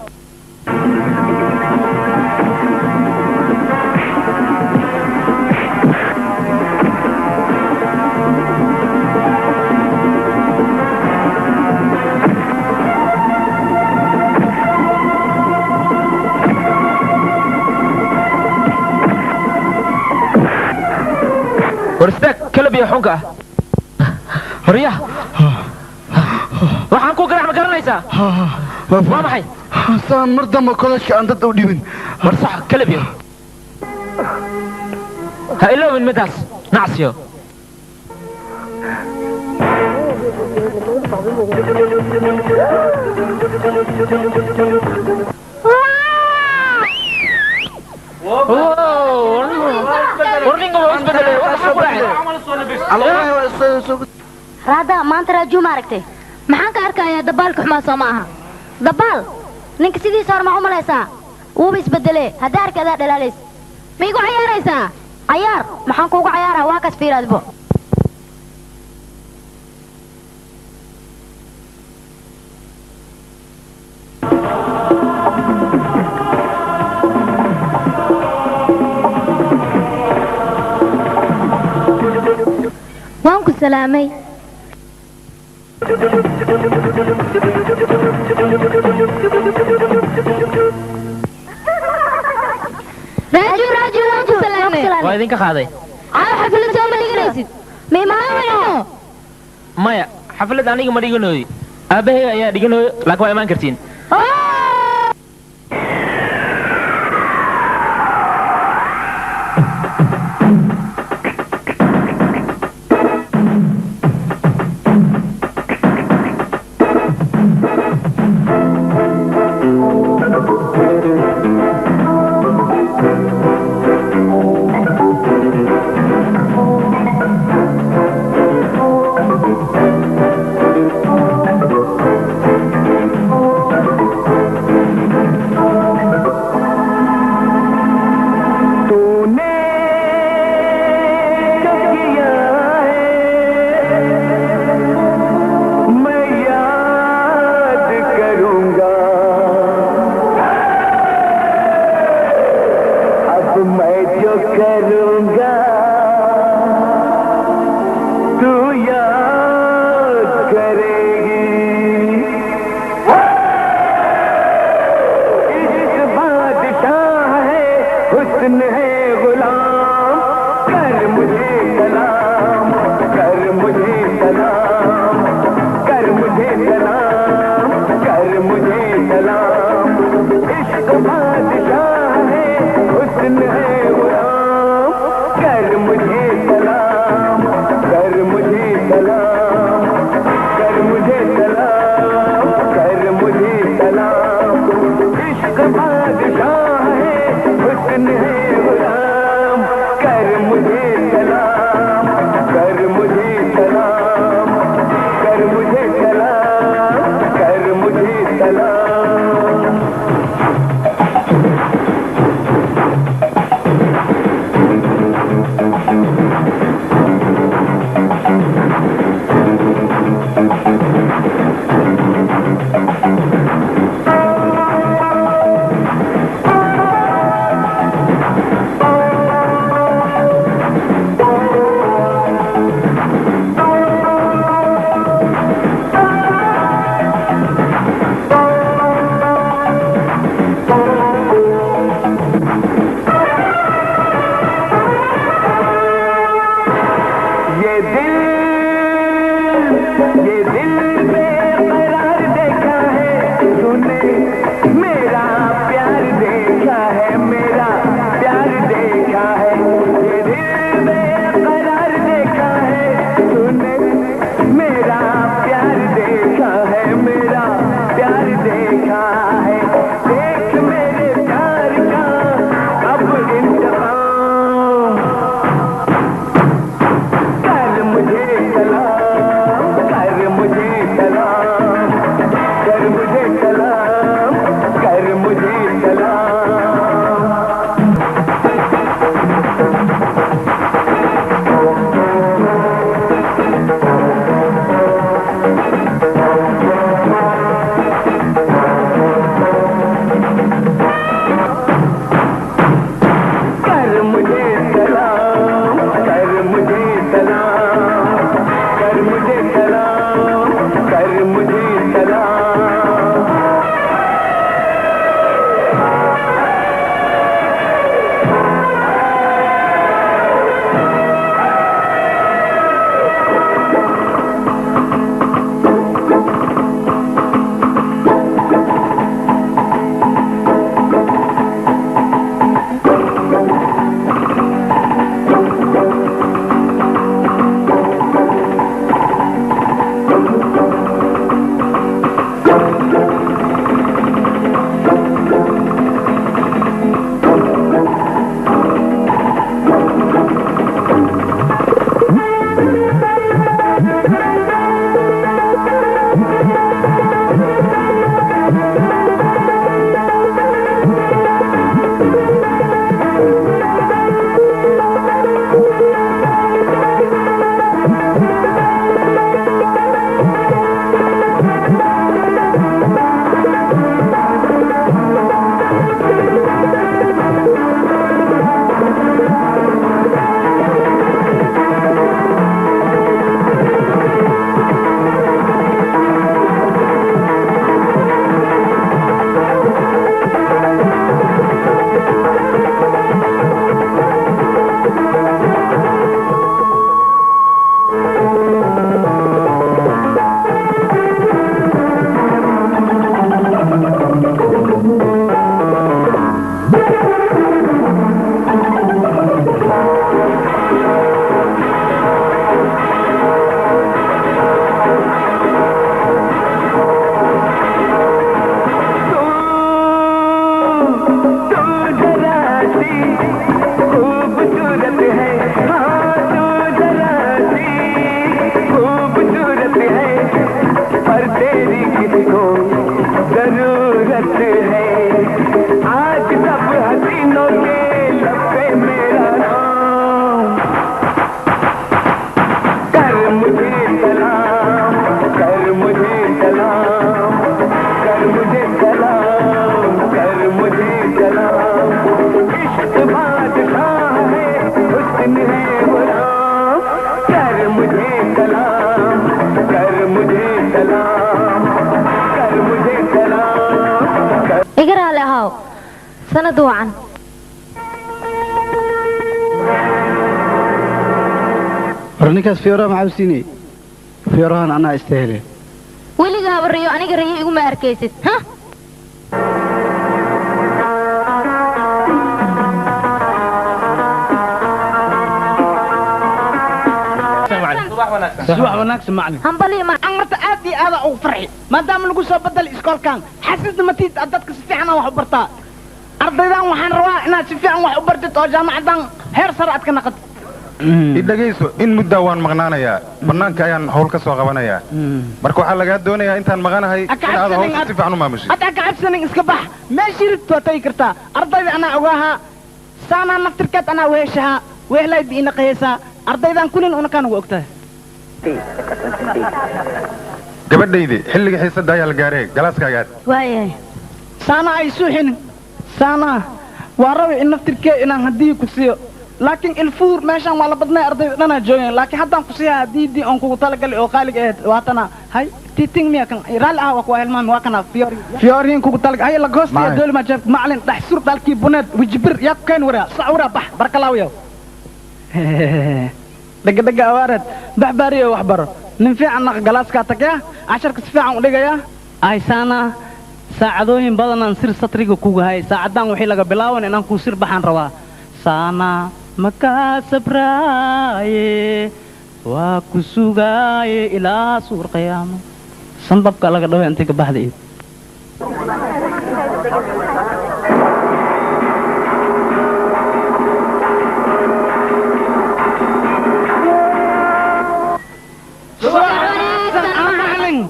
War istaag kalabiya xunka ah. Horyaha waxaan ku garaac ma garanaysaa? Waa maxay? Saan mar dambe kollejka aan dad u dhibin. War sax kalabiyo. Ha iloobin midaas nacsiyo. War ninka waa isbedelay, war maxaa ku dhacay? Raada, maanta Raaju ma aragtay? Maxaan ka arkayaa dabaalka xumaa soo ma aha? Dabaal ninka sidiisa hore ma u malaysaa? Wuuba isbedelee, haddii arka adaa dhalaalays. Ma igu cayaaraysaa? Cayaar maxaan kuugu cayaaraa? Waa kas fiiraadbo. Waan ku salaamay. Raaju, Raaju, waan ku salaamay. Waa idinka qaaday. Caawa xaflad soo ma dhiganaysid? Ma imaanayno? Maya, xaflad aniga ma dhiganooyo. Aabbahayga ayaa dhiganooyo, laakiin waa imaan kartiin. मुझे सलाम, कर मुझे सलाम, कर मुझे सलाम, कर मुझे सलाम। इश्क बादशाह है, हुस्न है गुलाम, कर मुझे सलाम, कर मुझे सलाम, कर मुझे सलाम, कर मुझे सलाम। इश्क बादशाह है, हुस्न है गुलाम, कर मुझे सलाम, कर मुझे सलाम, कर मुझे सलाम, कर मुझे सलाम। ये दिल बेकरार देखा है तूने, मेरा प्यार देखा है, मेरा प्यार देखा है। ये दिल बेकरार देखा है तूने, मेरा प्यार देखा है, मेरा प्यार देखा है। देख मेरे प्यार का अब इंतकाम, कर मुझे सलाम, कर मुझे सलाम, कर मुझे सलाम, कर मुझे सलाम। कर मुझे सलाम, कर मुझे सलाम, कर मुझे सलाम, कर मुझे सलाम। तू जरा सी खूबसूरत है, हाँ तू जरा सी खूबसूरत है, पर तेरी किसको जरूरत है। आज सब हसीनों के लब पे मेरा नाम, कर मुझे सलाम, कर मुझे सलाम, कर मुझे सलाम, कर मुझे सलाम। इश्क बादशाह है, हुस्न है गुलाम, कर मुझे सलाम, कर मुझे सलाम, कर मुझे सलाम, कर Iga raali ahow, sanad wacan. War ninkaas fiyooraha maxaa u siinayay? Fiyoorahan anaa istaahile. Weligaaba riyo aniga riyo iguma arkaysid. Ha? Subax wanaagsan macallin. Hambaliyo ma Aan marta aad iyo aad ugu farxi maadaama lagu soo bedelay iskoolkan. Xasisna matid aad dadka si fiican wax u bartaa. Ardaydan waxaan rabaa inaad si fiican wax u bartid oo jaamacadan heer sare aad ka naqatid. I dhagayso, in muddaa waan maqnaanayaa, bannaanka ayaan hawl ka soo qabanayaa. Marka waxaa lagaa doonayaa intaan maqanahay Ha ka in aad cabsanin hawsha si fiican u maamushid. Hadda ha ka cabsanin, iska bax. Meeshii rabto waa tagi kartaa. Ardayda anaa ogaahaa, saanaa naftirkeed anaa weheshahaa, wehlayd ina qahaysaa. Ardaydan kulin unakaan ugu ogtahay. Gabadhaydi, xilliga xiisadda ayaa la gaaray, galaaskaaga aad. Waayahay. Saana ay suuxinin. Saana waa rabi in naftirkee inaan haddii ku siiyo, laakiin ilfuur meeshaan waa la badnay, ardayda dhanaa joogeen, laakiin haddaan ku siiyaa hadiidii oon kugu talagalay oo qaaliga ahayd. Waatana hay titing miya kan raalli ah, waa kuwa hilmaami, waa kana fiyoori fiyooriin kugu talagal hay la goostiya. Macallin. Dooli ma jeef macallin dhex sur dhalkii buneed wijibir yaa ku keen waraa sac waraa bax barkalaawiyow dhega dhega awaareed bax baariyo wax baro nin fiican naq galaaskaa tagya casharka si fiican u dhigaya. Aysaana saacadooyin badanaan sir satriga kuga hay, saacaddaan wixii laga bilaaban inaan kuu sir baxaan rabaa. Saana makaa sabraaye, waa ku sugaaye ilaa suur qiyaamo. Sanbabka laga dhaway intay ka baxda iid.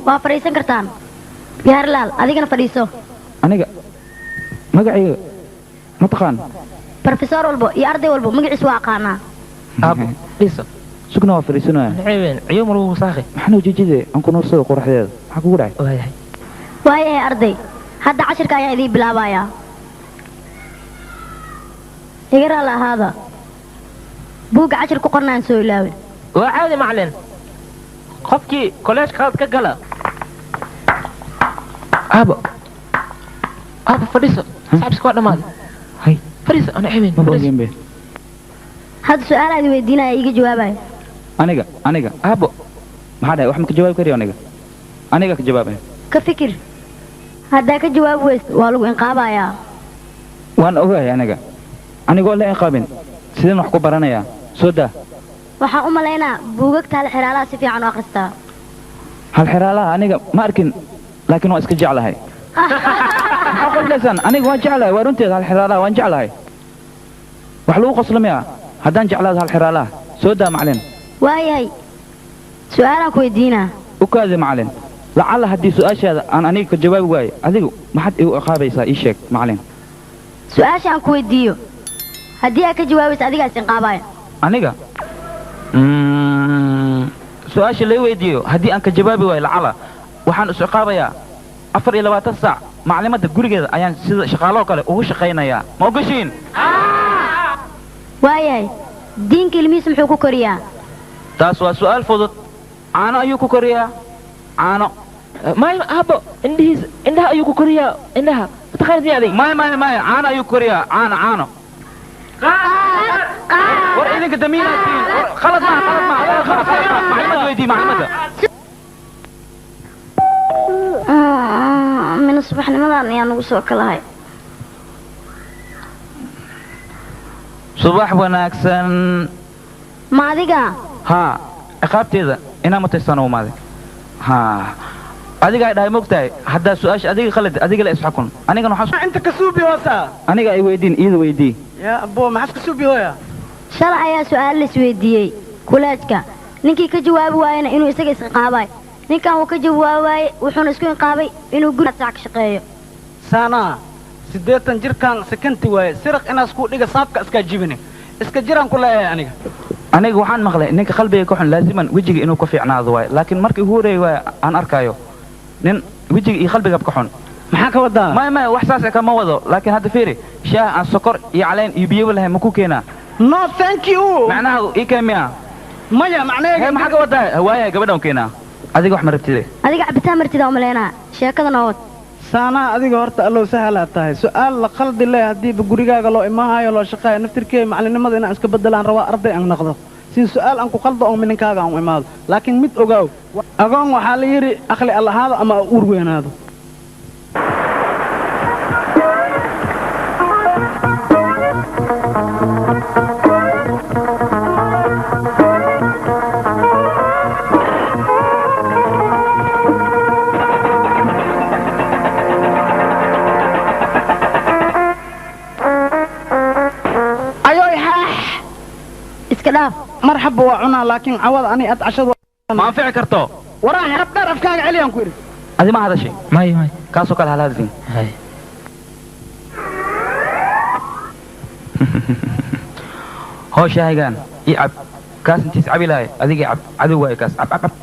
Waa fadhiisan kartaan. Gaarlaal, adigana fadhiiso. Aniga magacayga ma taqaan? Professor walbo iyo arday walbo magaciis waa aqaanaa. Aabo, fadhiiso. Sugna, waa fadhiisanaya. Ceebeen, ciyo ma lagu saaqay. Maxaan ujeedade aan ku nuursado qoraxdeeda? Maxaa kugu dhacay? Waayahay. Waayahay arday, hadda cashirka ayaa idiin bilaabayaa. Iga raalli ahaada, buugga cashir ku qorna aan soo ilaawin. Waa caadi macallin. Qofkii kolleejka qalad ka gala. Aabo. Aabo, fadhiiso. Saabsiga waa dhammaaday. Hay. Fadhiiso, ana ceebeen. Maba Fadhiiso. ogeen be. Hadda su-aal aad weydiinaya iiga jawaabaya. Aniga Aabo, maxaa dhahay? Wax ma ka jawaabi kariyo aniga? Aniga ka jawaabaya. Ka fikir, haddaa ka jawaabi weyso waa lagu inqaabayaa. Waan ogahay aniga, anigoo la inqaabin sideen wax ku baranayaa? Soo daa. Waxaan u malaynaa buugagta hal xiraalaha si fiican u akhristaa. Hal xiraalaha aniga ma arkin, laakiin waan iska jeclahay. Maxaa qoslaysaan? Aniga waan jeclahay, waa runteeda. Hal xiraalaha waan jeclahay. Wax lagu qoslo miya haddaan jeclaado hal xiraalaha? Soo daa macalin. Waayahay, su-aalaan ku weydiinaa. U kaadi macalin, lacalla haddii su-aashaada aan aniga ka jawaabi waayo, adigu maxaad igu ciqaabaysaa? Ii sheeg macalin. Su-aasha aan ku weydiiyo haddii aad ka jawaabayso adigaa is inqaabaya. Aniga su-aasha lay weydiiyo haddii aan ka jawaabi waayo, lacala waxaan is ciqaabayaa 24 saac maclimadda gurigeeda ayaan sida shaqaaloo kale ugu shaqaynayaa. Ma ogashiin? Waayahay, diinka ilmihiisa muxuu ku koriyaa? Taas waa su'aal fudud, caano ayuu ku koriyaa, caano. Maya aabo, indhihiis indhaha ayuu ku koriyaa, indhaha. Mataqaanid miya adiga? Maya maya maya, caano ayuu ku koriyaa, caano caano. War idinka damiinaad tihiin. War khalad maaha, khalad maaha, khalad khalad maaha. Maclimada weydii, maclimada. Mina subaxnimadan ayaa nagu soo kalahay. Subax wanaagsan. Ma adiga? Haa, ciqaabteeda inaa mutaysano umaaday. Haa, adiga ay dhahay mogtahay haddaa su-aasha adiga khalad, adiga la isxukun, anigana waxaan Inta ka suubi hoosa. Aniga ay weydiin, iyada weydii. Yaa abbo, maxaad ka suubi hooya? Shalay ayaa su-aal la isweydiiyey kuleejka, ninkii ka jawaabi waayena inuu isaga isciqaabay. Ninkan wuu ka jawaabi waayey, wuxuuna isku inqaabay inuu guri saac ka shaqeeyo. Saana 80 jirkan sakanti waaye, siraq inaas ku dhiga saabka iskaa jibini iska jiraan ku leeyahay aniga. Aniga waxaan maqlay ninka qalbiga ka xun laaziman wejiga inuu ka fiicnaado waaye, laakiin markii ugu horreeyay waaye aan arkaayo nin wejiga iyo qalbigaba ka xun. Maxaa ka wadaa? Maya maya, wax saas kama wado, laakiin hadda fiiri, shaah aan sokor iyo caleen iyo biyaba lahayn ma ku keenaa? No, thank you. Macnaha ii keen miya? Maya, macnaheega hee, maxaa ka wadaa? Waaya, gabadhan keenaa, adiga wax ma rabtide. Adiga cabitaan martida umaleynaa, sheekada nood. Saanaa adiga horta allow sahalaa tahay su-aal la qaldi leh haddiiba gurigaaga loo imaahayo loo shaqaayo. Naftirkeey macalinimada inaan iska bedelaan rabaa, arday aan noqdo. Siin su'aal aan ku qaldo oo mininkaaga aan u imaado. Laakiin mid ogaaw, agoon waxaa la yidhi aqli allahaado ama uur weynaado. Marxaba waa cunaa laakiin cawada ani ad cashadu ma anfici karto. Waraa xarab dheer afkaaga celiyaan ku idhi. Adi ma hadashay? May may. Kaasoo kale hala hadlin. Hay. Hooshahaygaan ii cab. Kaas intiis cabi lahay adiga cab. Cadow waaye kaas. Cab cab cab.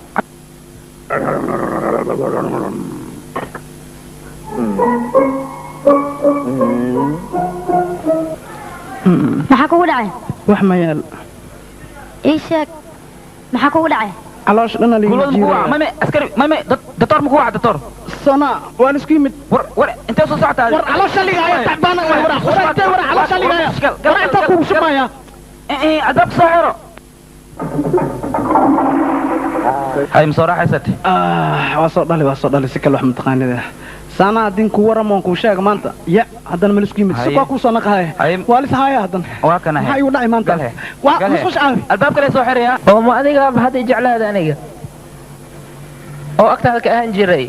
Maxaa kugu dhacay? Wax ma yaal. Ii sheeg maxaa kugu dhacay? Caloosha dhan aliga jiray. Mame askari mame doctor ma ku waca doctor? Sana waan isku yimid. War war intee soo socotaa? War caloosha ligaya tacbaan ah war war intee war caloosha ligaya. War inta kugu shubaya. Ee adab soo xiro. Hay ma soo raaxaysatay? Waa soo dhalay si kale wax mataqaanida. Sana hadin ku waramoon ku sheeg maanta. Ya haddana ma isku yimid. Si waa ku soo naqahay. Waa lis haya haddana. Waa kana hay. Maxay u dhacay maanta? Waa musqush caawi. Albaabka la soo xiraya. Oo ma adiga hadda jeclaada aniga. Oo agtaada ka ahaan jiray.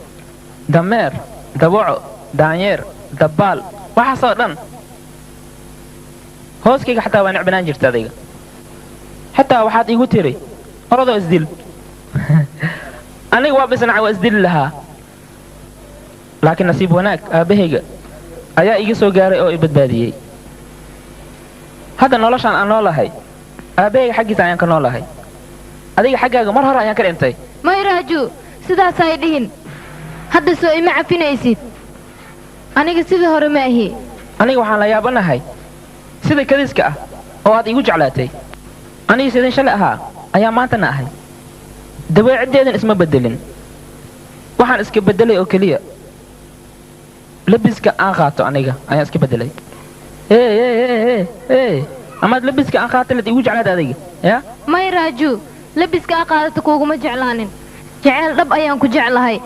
Dameer, dawaco, daanyeer, dabaal, waxaas oo dhan. Hooskayga xataa waa necbanaan jirta adiga. Xataa waxaad igu tiri orodoo isdil. Aniga waa bisnaca waa isdili lahaa. Laakiin nasiib wanaag aabahayga ayaa iga soo gaaray oo i badbaadiyey. Hadda noloshaan aan noolahay aabahayga xaggiisa ayaan ka noolahay. Adiga xaggaaga mar hore ayaan ka dhintay. May Raaju, sidaas ay dhihin. Hadda soo ima cafinaysid. Aniga sidii hore ma ahi. Aniga waxaan la yaabanahay sida kadiska ah oo aad igu jeclaatay. Aniga sidin shalay ahaa ayaa maantana ahay. Dabeecaddeedan isma beddelin. Waxaan iska beddelay oo keliya labiska aan qaato aniga ayaan iska beddelay. Ee amaad labiska aan qaatay lad igu jeclaatay adiga ya? May Raaju, labiska aan qaadato kuuguma jeclaanin. Jecel dhab ayaan ku jeclahay.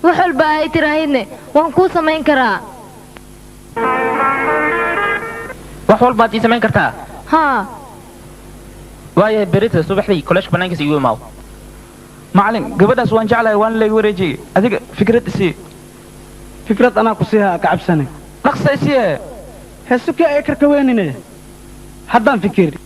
Wax walba ay tiraahidne waan kuu samayn karaa. Wax walbaad ii samayn kartaa? Haa. Waayahay berita subaxdii koleeshka bannaankiisa igu imaaw. Macallin, gabadhaas waan jeclahay waan layga wareejiyey. Adiga fikrad isii. Fikrad anaa ku siihaa ka cabsane. Dhaqsa isiye. Heesukii ay karka weynine. Haddaan fikiri.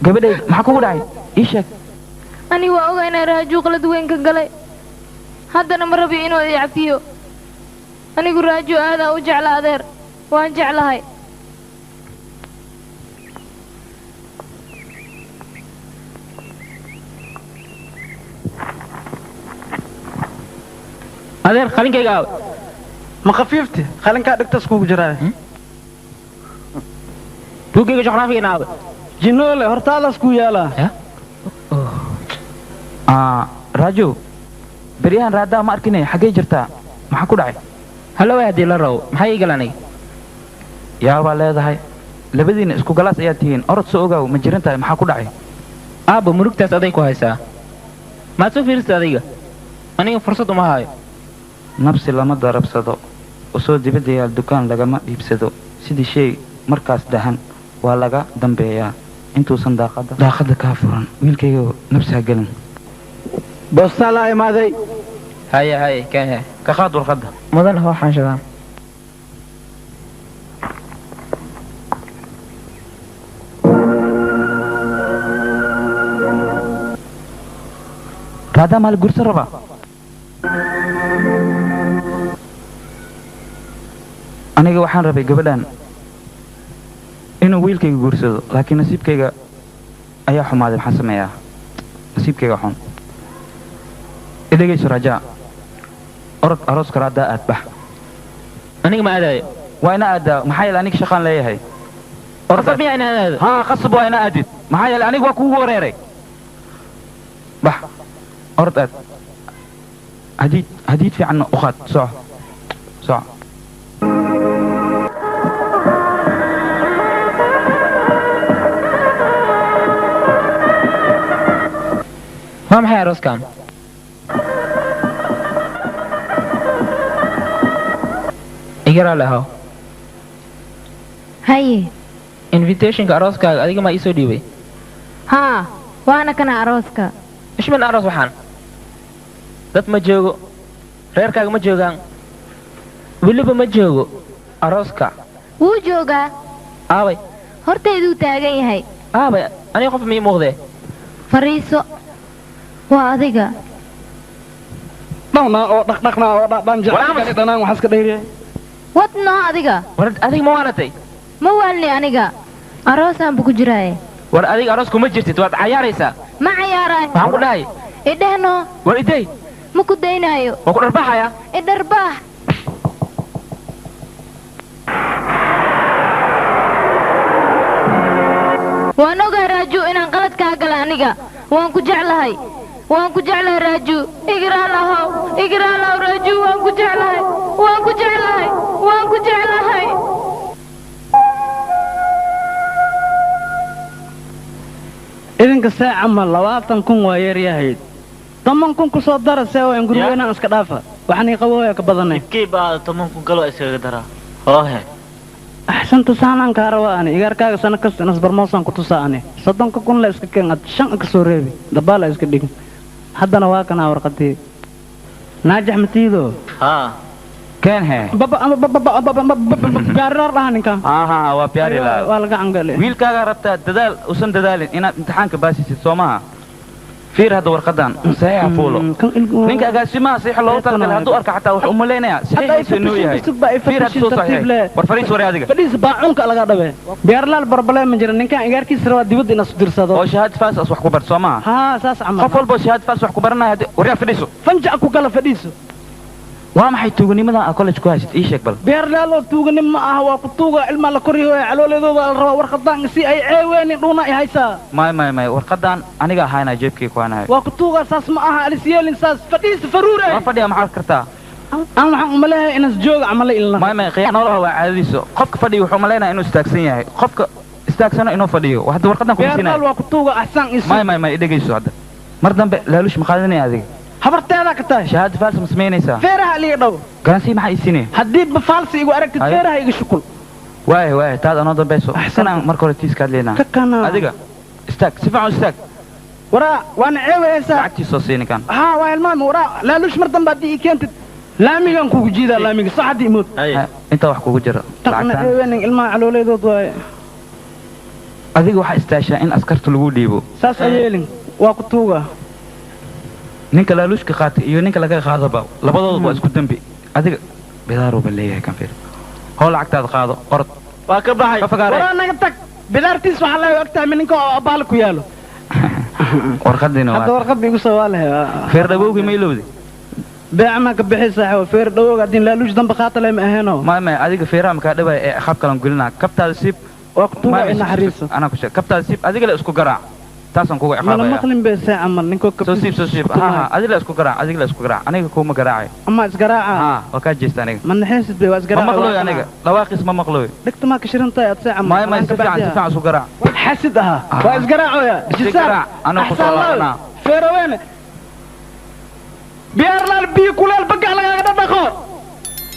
Gabadhay maxaa kugu dhacay? Ii sheeg. Aniga waa ogaa inaan Raaju qalad weyn ka galay. Haddana ma rabi inuu i cafiyo. Anigu Raaju aadaan u jeclaa adeer. Waan jeclahay. Adeer qalinkayga aaw. Ma khafiifti? Qalinkaa dhigtaas kuugu jiraa. Buuggayga juqraafiga aaw. Jinoole hortaadaas ku yaalaa. Raaju, beryahan raadaa ma arkinay xaggee jirtaa? Maxaa ku dhacay? Hallo haddii la rabo, maxaa ii gal aniga? Yaa baa leedahay. Labadiina isku galaas ayaa tihiin. Orod soo ogaaw ma jiran tahay maxaa ku dhacay? Aabbo murugtaas aday ku haysaa. Maad soo fiirista adiga? Aniga fursad uma hayo. Nabsi lama darabsado, usoo dibadda yaal dukaan lagama iibsado. Sidii shay markaas dahan waa laga dambeeyaa intuusan daaqadda kaa furan. Wiilkayga nabsi ha gelin. Boostaa laa imaaday. Haye haye keen ka qaad warqadda. Mudan hoo xaanshadaan. Raadaa maal gursan rabaa. Aniga waxaan rabay gabadhan inuu wiilkayga guursado, laakiin nasiibkayga ayaa xumaaday. Maxaan sameeyaa? Nasiibkayga xun. Idhegayso Rajaa, orod arooska Raadaa aad bax. Aniga ma aadaayo. Waa ina aadaa, maxaa yeelay aniga shaqaan leeyahay. Qasab miyaa ina aado? Haa, qasab waa ina aadid, maxaa yeelay aniga waa kugu wareeray. Bax, orod aad. Hadiid fiicanna u qaad. Soco soco. Waa maxay arooskan? Iga raali ahow. Haye. Invitationka arooskaaga adiga maa ii soo dhiibay? Haa, waana kana arooska. Ishmin aroos waxaan? Dad ma joogo, reerkaaga ma joogaan, weliba ma joogo arooska. Wuu joogaa. Aabay. Hortayduu taagan yahay. Aabay, aniga qof mii muuqdee. Fariiso. Waa adiga. Dhawnaa oo dhaqdhaqnaa oo dhadhan jecel dhanaan waxaas ka dheeryahay. Wadnoo adiga. War adiga ma waalatay? Ma waalni aniga. Aroosaan buu ku jiraaye. War adiga aroos kuma jirtid, waad cayaaraysaa. Ma cayaarayo. Waxaan ku dhahay. Idhehno. War iday. Ma ku daynaayo. Waa ku dharbaaxaya. Idharbaax. Waan ogahay Raaju inaan qalad kaa gala aniga. Waan ku jeclahay. Waan ku jeclahay Raaju. Igraalahow, igraalahow Raaju, waan ku jeclahay. Waan ku jeclahay. Waan ku jeclahay. Idinka see camal 20,000 waa yar yahayd. 10,000 ku soo dara see oo gurigeenaan iska dhaafa. Waxaan ii qabooya ka badanay. Kii baa 10,000 kaloo iskaga daraa. Hoohe. Axsanta saanaan kaa rabaa ani. Igaarkaaga sano kasta inas barmoosaan ku tusaa ani. 30,000 la iska keen ad 5 ka soo reebi. Dabaal la iska dhigin. Haddana waa kanaa warqadii. Naajax matiido. Haa. Keen hee. Baba baba baba baba gaarilaar dhaha ninkan. Aha, waa Piyaari Laal. Waa laga cangale. Wiilkaagaa rabtaa dadaal usan dadaalin inaad imtixaanka baasisid soo maaha. Fiir hadda warqadan saxiixa fuulo. Ninka agaasimaha saxiixa loogu talagalay hadduu arka xataa wuxuu u malaynayaa saxiixiisa inuu yahay. Fiir hadda soo saxiixay. War fariis waray adiga. Fadhiis baacunka laga dhabe. Piyaari Laal barbalee ma jira ninkan igaarkiisa rabaa dibadda inaad isu dirsado. Oo shahaad faas as wax ku bar soo maaha. Haa, saas camal. Qof walba shahaad faas wax ku baranaya haddii waryaa fadhiiso. Fanjac ku gala fadhiiso. Waa maxay tuuganimadan aad college ku haysid? Ii sheeg bal. Piyaari Laal oo tuuganim ma aha, waa ku tuuga ilmaha la koryayo ee calooleedooda la rabaa warqadan si ay ceeweenin dhuuna ay haysaa. May may may warqadan aniga ahaynaa jeebkayga ku hanayo. Waa ku tuuga saas ma aha, alis yeelin saas fadhiis faruur Ma fadhiya maxaad kartaa? Aan waxaan u maleeyahay inaas jooga camal ilna. May may qiyaam noolaha waa caadadiisa. Qofka fadhiyo wuxuu maleynayaa inuu istaagsan yahay. Qofka istaagsano inuu fadhiyo. Wax hadda warqadan kuma Piyaari Laal siinayo. waa ku tuuga axsaan isu. May may may dhegeyso hadda. Mar dambe laalush ma qaadanaya adiga. Habarteeda ka tahay. Shahaad faals ma samaynaysaa? Feeraha liiga dhow. Garansi maxaa ii siinaya? Haddii ba faalsi igu aragtid feeraha iga shuqul. Waay waay taad anoo dambayso. Kanaan marka hore tiiska hadlaynaa. Ka kana. Adiga istaag, si fiican u istaag. Waraa waana ceewaysaa. Lacagtii soo sii ninkan. Haa, waa ilmaami waraa laalush mar dambe haddii ii keentid laamigan kugu jiidaa laamiga sax haddii imood. Intaa wax kugu jira. Taqna Lacagtaan. ceeweenin ilmaha calooleedood waaye. Adiga waxaa istaashaa in askarta lagu dhiibo. Saas ayeelin waa ku tuuga. Ninka laaluushka qaatay iyo ninka laga qaadaba labadooda waa isku dembi. Adiga bidaaruu ba leeyahay kan fiir. Hoo lacagtaada qaado, orod. Waa ka baxay. Ka fagaarey. Waraa naga tag. Bidaartiis waxaa laga ogtahay ninka oo abaal ku yaalo. Warqadiina Hadda waa. warqad igu soo waalahay. Feer dhawowgii ma ilowday? Beeca ma ka bixi saaxiib feer dhawowga haddii laaluush dambe qaata leh ma ahaano. May may adiga feeraha makaa dhibaya ee ciqaab kalan gelinaa. Kabtaada siib. Waa ku tuuga in naxariiso. Anaa ku sheeg. Kabtaada siib adiga la isku garaac. Taasaan kugu Mala ciqaabaya. maqlin bee see camal ninkoo Soo siib soo siib. isku Ha ha adiga la isku garaac, adiga la isku garaac. Aniga kuma garaacay. Ama isgaraaca. Ha waa kaa jeesta aniga. Ma naxariisid bee waa Ma isgaraaca. maqlooyo aniga. Dhawaaqiis ma maqlooyo. Dhegta maa ka shiran tahay ad see camal. May may si fiican si fiican isku garaac. Xasid ahaa. Waa isgaraacoya. Isi garaac. Anaa ku soo laabanaa. Feeraweene. Biyaarlaal biyo kuleel bagac lagaaga dhadhaqo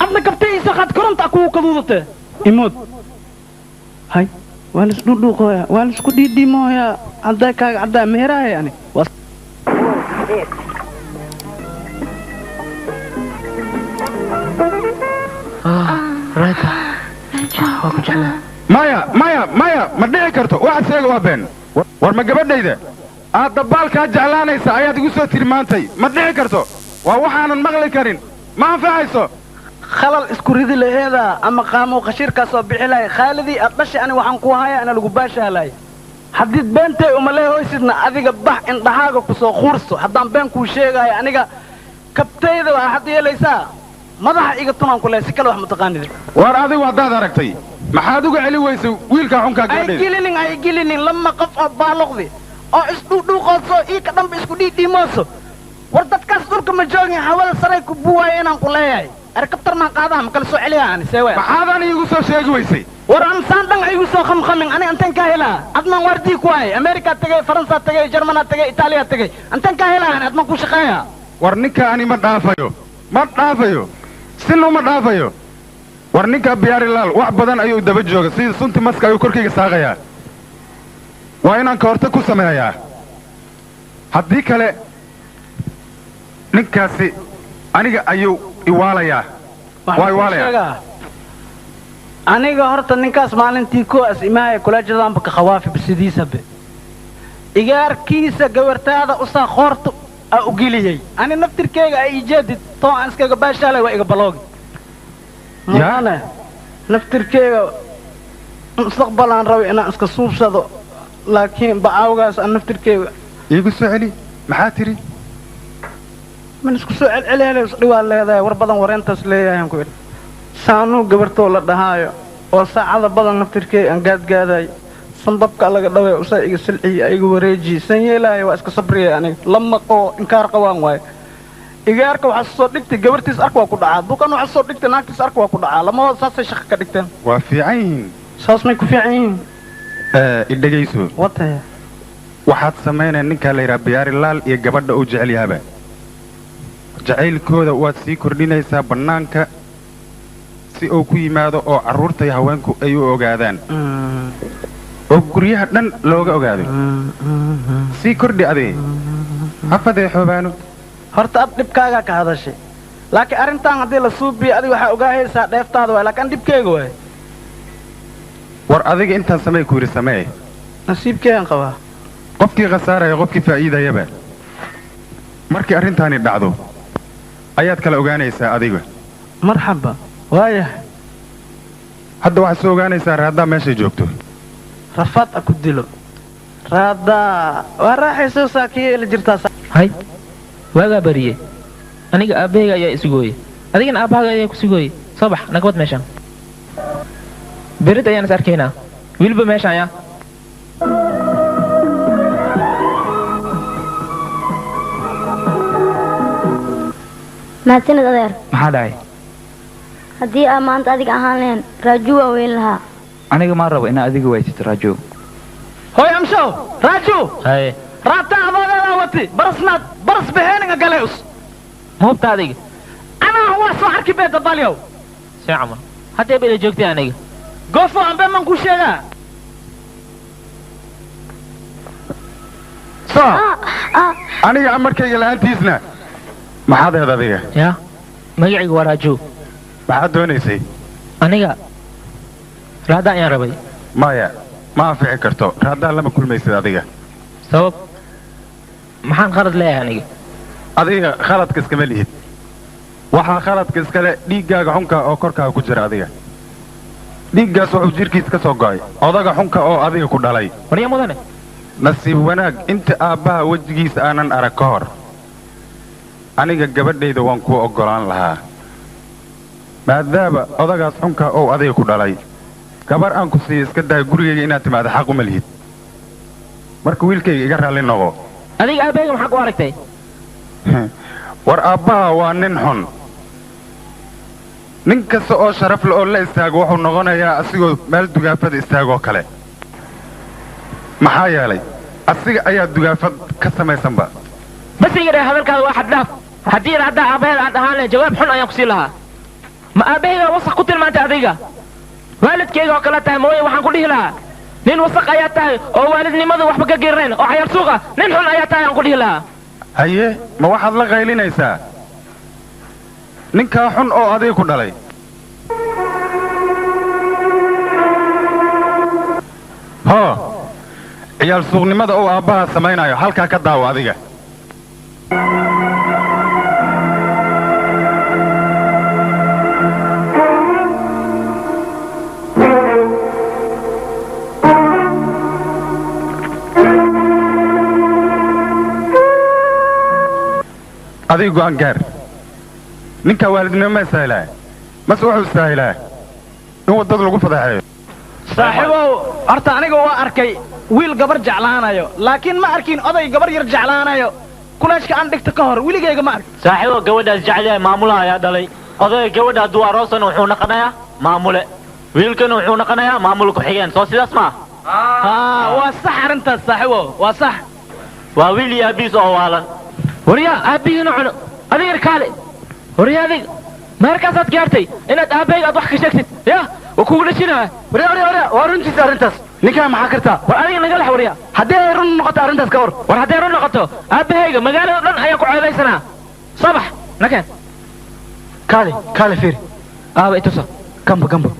adna kabtay iso qaad koronta kugu kaduudate imood hay waa la isdhuudhuuqooyaa waa la isku dhiidhiimooyaa caddaa kaaga caddaa meeraaya ani maya maya maya ma dhici karto waxaad sheega waa been war ma gabadhayda aad dabbaalkaa jeclaanaysa ayaad igu soo tilmaantay ma dhici karto waa waxaanan maqli karin ma anfacayso khalal isku ridi laheeda ama qaamow khashiirkaa soo bixi lahay khaalidii aad dhashay ani waxaan ku hayaa ina lagu baashaalaay haddiid beentay umalee hoysidna adiga bax indhahaaga ku soo quurso haddaan been kuu sheegaayo aniga kabtayda waa xad yeelaysaa madaxa iga tunaan ku lehay si kale wax mataqaanid war adigu haddaad aragtay maxaad uga celi weysay wiilkaa xunkaa gabadhayda ay ay gelinin lama qof oo baaloqdi oo isdhuudhuuqooso ii ka dhanba isku dhiidhiimooso war dadkaas dhulka ma joogin hawada saray ku buwaayo inaan ku leeyahay erkabtar maan qaadaha ma kala soo celiyaa ani see waay maxaadan iigu soo sheegi weysay war ansaan dhan igu soo khamkhamin ani anteen kaa helaa admaan waardii ku waayay ameerikaa tegay faransaa tegay jarmanaa tegay itaaliyaa tegay anteen kaa helaa ani admaan ku shaqeeyaa war ninka ani ma dhaafayo ma dhaafayo sinna uma dhaafayo war ninka Biyaarilaal wax badan ayuu daba jooga sida sunti maska ayuu korkayga saaqayaa waa inaan ka hortag ku sameeyaa haddii kale ninkaasi aniga ayuu iwaalayaa waa iwaalayaa aniga horta ninkaas maalintii kuwaas imaaya kulaajadaanba ka khawaafi bisidiisabe igaarkiisa gabartaada usaa qoorta aa u geliyey ani naftirkeyga ay ijeedid too aan iskaga baashaalay waa iga baloogi mudane naftirkeyga mustaqbalaan rabay inaan iska suubsado laakiin bacaawgaas aan naftirkeyga iigu soo celi maxaa tiri man isku soo celcelihele isdhiwaa leedahay war badan wareentaas leeyahay ku idhi saanuu gabartoo la dhahaayo oo saacada badan naftirkeyga aan gaadgaadayo sanbabka laga dhaway usaa iga silciyi iga wareejiyi san yeelaayo waa iska sabriyay aniga lama qoo inkaar qabaan waayo igaarka waxaa soo dhigtay gabartiis ark waa ku dhacaa dukan waxaa soo dhigtay naagtiis ark waa ku dhacaa lamadooda saasay shaqo ka dhigteen waa fiican yihiin saas may ku fiican yihiin idhegayso wataya waxaad samaynaya ninkaa la yidhaha Biyaarilaal iyo gabadha uu jecel yahaba jacaylkooda waad sii kordhinaysaa bannaanka si uu ku yimaado oo carruurta iyo haweenku ay u ogaadaan oo guryaha dhan looga ogaado sii kordhi adee ha fadeexoobaano horta ad dhibkaagaa ka hadashay laakiin arrintan haddii la suubiyo adiga waxaa ogaahaysaa dheeftaada waay laakiin dhibkeyga waay war adiga intaan samey ku yidhi samee nasiibkeegan qabaa qofkii khasaaraya qofkii faa'iidayaba markii arrintaani dhacdo ayaad kala ogaanaysaa adiga marxaba waaya hadda waxaad soo ogaanaysaa raaddaa meeshay joogto rafaad a ku dilo raaddaa waa raaxayso saakiya ila jirtaa hay waagaa bariyey aniga aabbahayga ayaa isugooyey adigana aabbahaaga ayaa ku sugooyey soo bax nagabad meeshaan berid ayaan is arkaynaa weliba meeshaan yaa mahadsanid adeer maxaa dhacay haddii aa maanta adiga ahaan lahayn Raaju waa weyn lahaa aniga maan rabo inaa adiga waysid Raaju hooy amshow Raaju haye raataa aboodeedaa wati barasnaad baras baxeeninga galeus ma hubta adiga anaa waa soo arki bee dabalyow see camal haddee ba ila joogtay aniga goofo ambe man kuu sheegaa soo aniga amarkayga la'aantiisna maxaad ahayd adiga yaa magacayga waa Raaju maxaad doonaysay aniga raaddaa ayaan rabay maya ma anfici karto raaddaa lama kulmaysid adiga sabab maxaan khalad leeyahay aniga adiga khaladka iskama lihid waxaa khaladka iskale dhiiggaaga xunka oo korkaaga ku jira adiga dhiiggaas wuxuu jidhkiis ka soo go'ay odaga xunka oo adiga ku dhalay warya mudane nasiib wanaag inta aabbaha wejigiisa aanan arag ka hor aniga gabadhayda waan kuu oggolaan lahaa maadaama odagaas xunka oo adiga ku dhalay gabar aan ku siiyo iska dahay gurigayga inaad timaado xaq uma lihid marka wiilkayga iga raalli noqo adiga aabbahayga maxaa ku aragtay war aabbaha waa nin xun nin kasta oo sharaf le oo la istaago wuxuu noqonayaa asigoo meel dugaafada istaagoo kale maxaa yeelay asiga ayaa dugaafad ka samaysanba bas iga dheh hadalkaada waa xad dhaaf Haddii hadda aabbaheed aan ahaan lahayn jawaab xun ayaan ku siin lahaa. Ma aabbahayga wasaq ku tilmaantay adiga? Waalidkayga oo kale tahay mooye waxaan ku dhihi lahaa nin wasaq ayaa tahay oo waalidnimadu waxba ka geernayn oo cayaar suuq ah, nin xun ayaa tahay aan ku dhihi lahaa. Haye, ma waxaad la qaylinaysaa ninkaa xun oo adiga ku dhalay? Hoo, ciyaal suuqnimada uu aabbaha samaynayo halkaa ka daawo adiga. Adiga go'aan gaar. Ninkaa waalidnimo ma istaahilaa mase wuxuu istaahilaa in waddada lagu fadeexeeyo? Saaxiibow, horta aniga waa arkay wiil gabar jeclaanayo, laakiin ma arkin oday gabar yar jeclaanayo. Kuleeshka aan dhigto ka hor weligayga ma arkin. Saaxiibow, gabadhaas jecel yahay maamulaha ayaa dhalay. Odayga gabadha hadduu aroosana wuxuu noqonayaa maamule, wiilkana wuxuu noqonayaa maamul ku-xigeen. Soo sidaas ma ah? Waa sax arrintaas saaxiibow, waa sax. Waa wiil iyo aabihiis oo waalan. Waryaa, aabbihiina cuno adiga kaale. Waryaa adiga, meerkaasaad gaartay inaad aabbahayga aad wax ka sheegtid? Yaa waa kugu dhashinaya. Waryaa waryaa waryaa, waa runtiisa arrintaas. Ninkaa maxaa kartaa? War adiga naga lex waryaa. Haddii ay run noqoto arrintaas ka war. War hadday run noqoto aabbahayga magaalada dhan ayaan ku ceebaysanaa. Soo bax nakeen. Kaale kaale fiiri. Aaba ituso. Gamba gamba.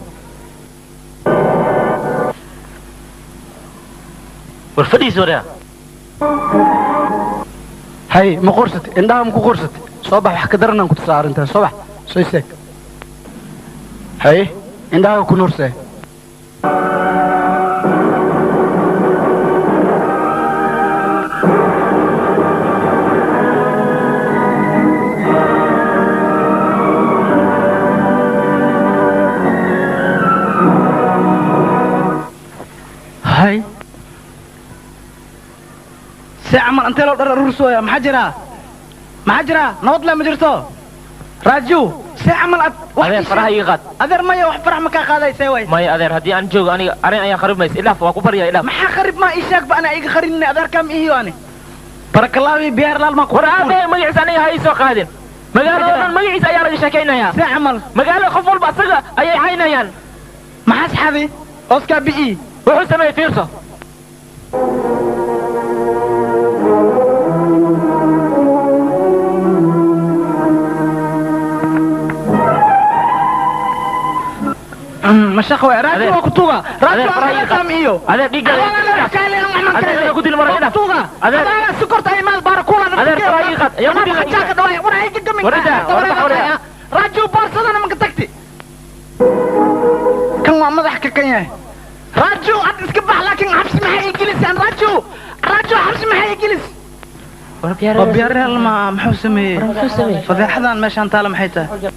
War fadhiis waryaa. Hay, ma qorsatay? Indhaha ma ku qorsatay? Soo bax, wax ka daranaan ku tusaa arrintaas. Soo bax, soo istaag. Haye, indhaha ku nuursee. Hay, see camal intee loo dhar aruursooya? Maxaa jira? Maxaa jira? Nabad le ma jirto. Raaju, see camal ad Adeer, faraha iga qaad. Adeer maya, wax farax ma kaa qaadaysee way. Maya adeer, haddii aan joogo aniga arrin ayaa kharib maysa. Idhaaf, waa ku baryaa, idhaaf. Maxaa kharib? Maa ii sheegba, ana iga kharinina adeerkaa ma ihiyo ani. Barakalaawi biyaar laalmaa ku. War aabbahay magaciisa aniga ha ii soo qaadin. Magaalada dhan magaciisa ayaa laga sheekaynayaa. See camal magaalada qof walba asaga ayay caynayaan. Maxaa saxabi oscar bi wuxuu sameeyey? Fiirso. Mashaqo way. Raaju, waa ku tuuga. Raaju, adeer iyo adeer dhiigga adeer ku dil mara idhaaf. Tuuga adeer sokorta ay maal barakula. Adeer faraha iga qaad. Ayaa ku dil jaaka dhaway war ay gamin. War ida, war bax waryaa. Raaju, boorsadana manka tagti. Kan waa madax ka kan yahay. Raaju, ad iska bax, laakiin xabsi maxay igelisaan? Raaju, Raaju, xabsi maxay igelis? Biyaareel ma muxuu sameeyey? Fadeexadan meeshaan taala maxay tahay?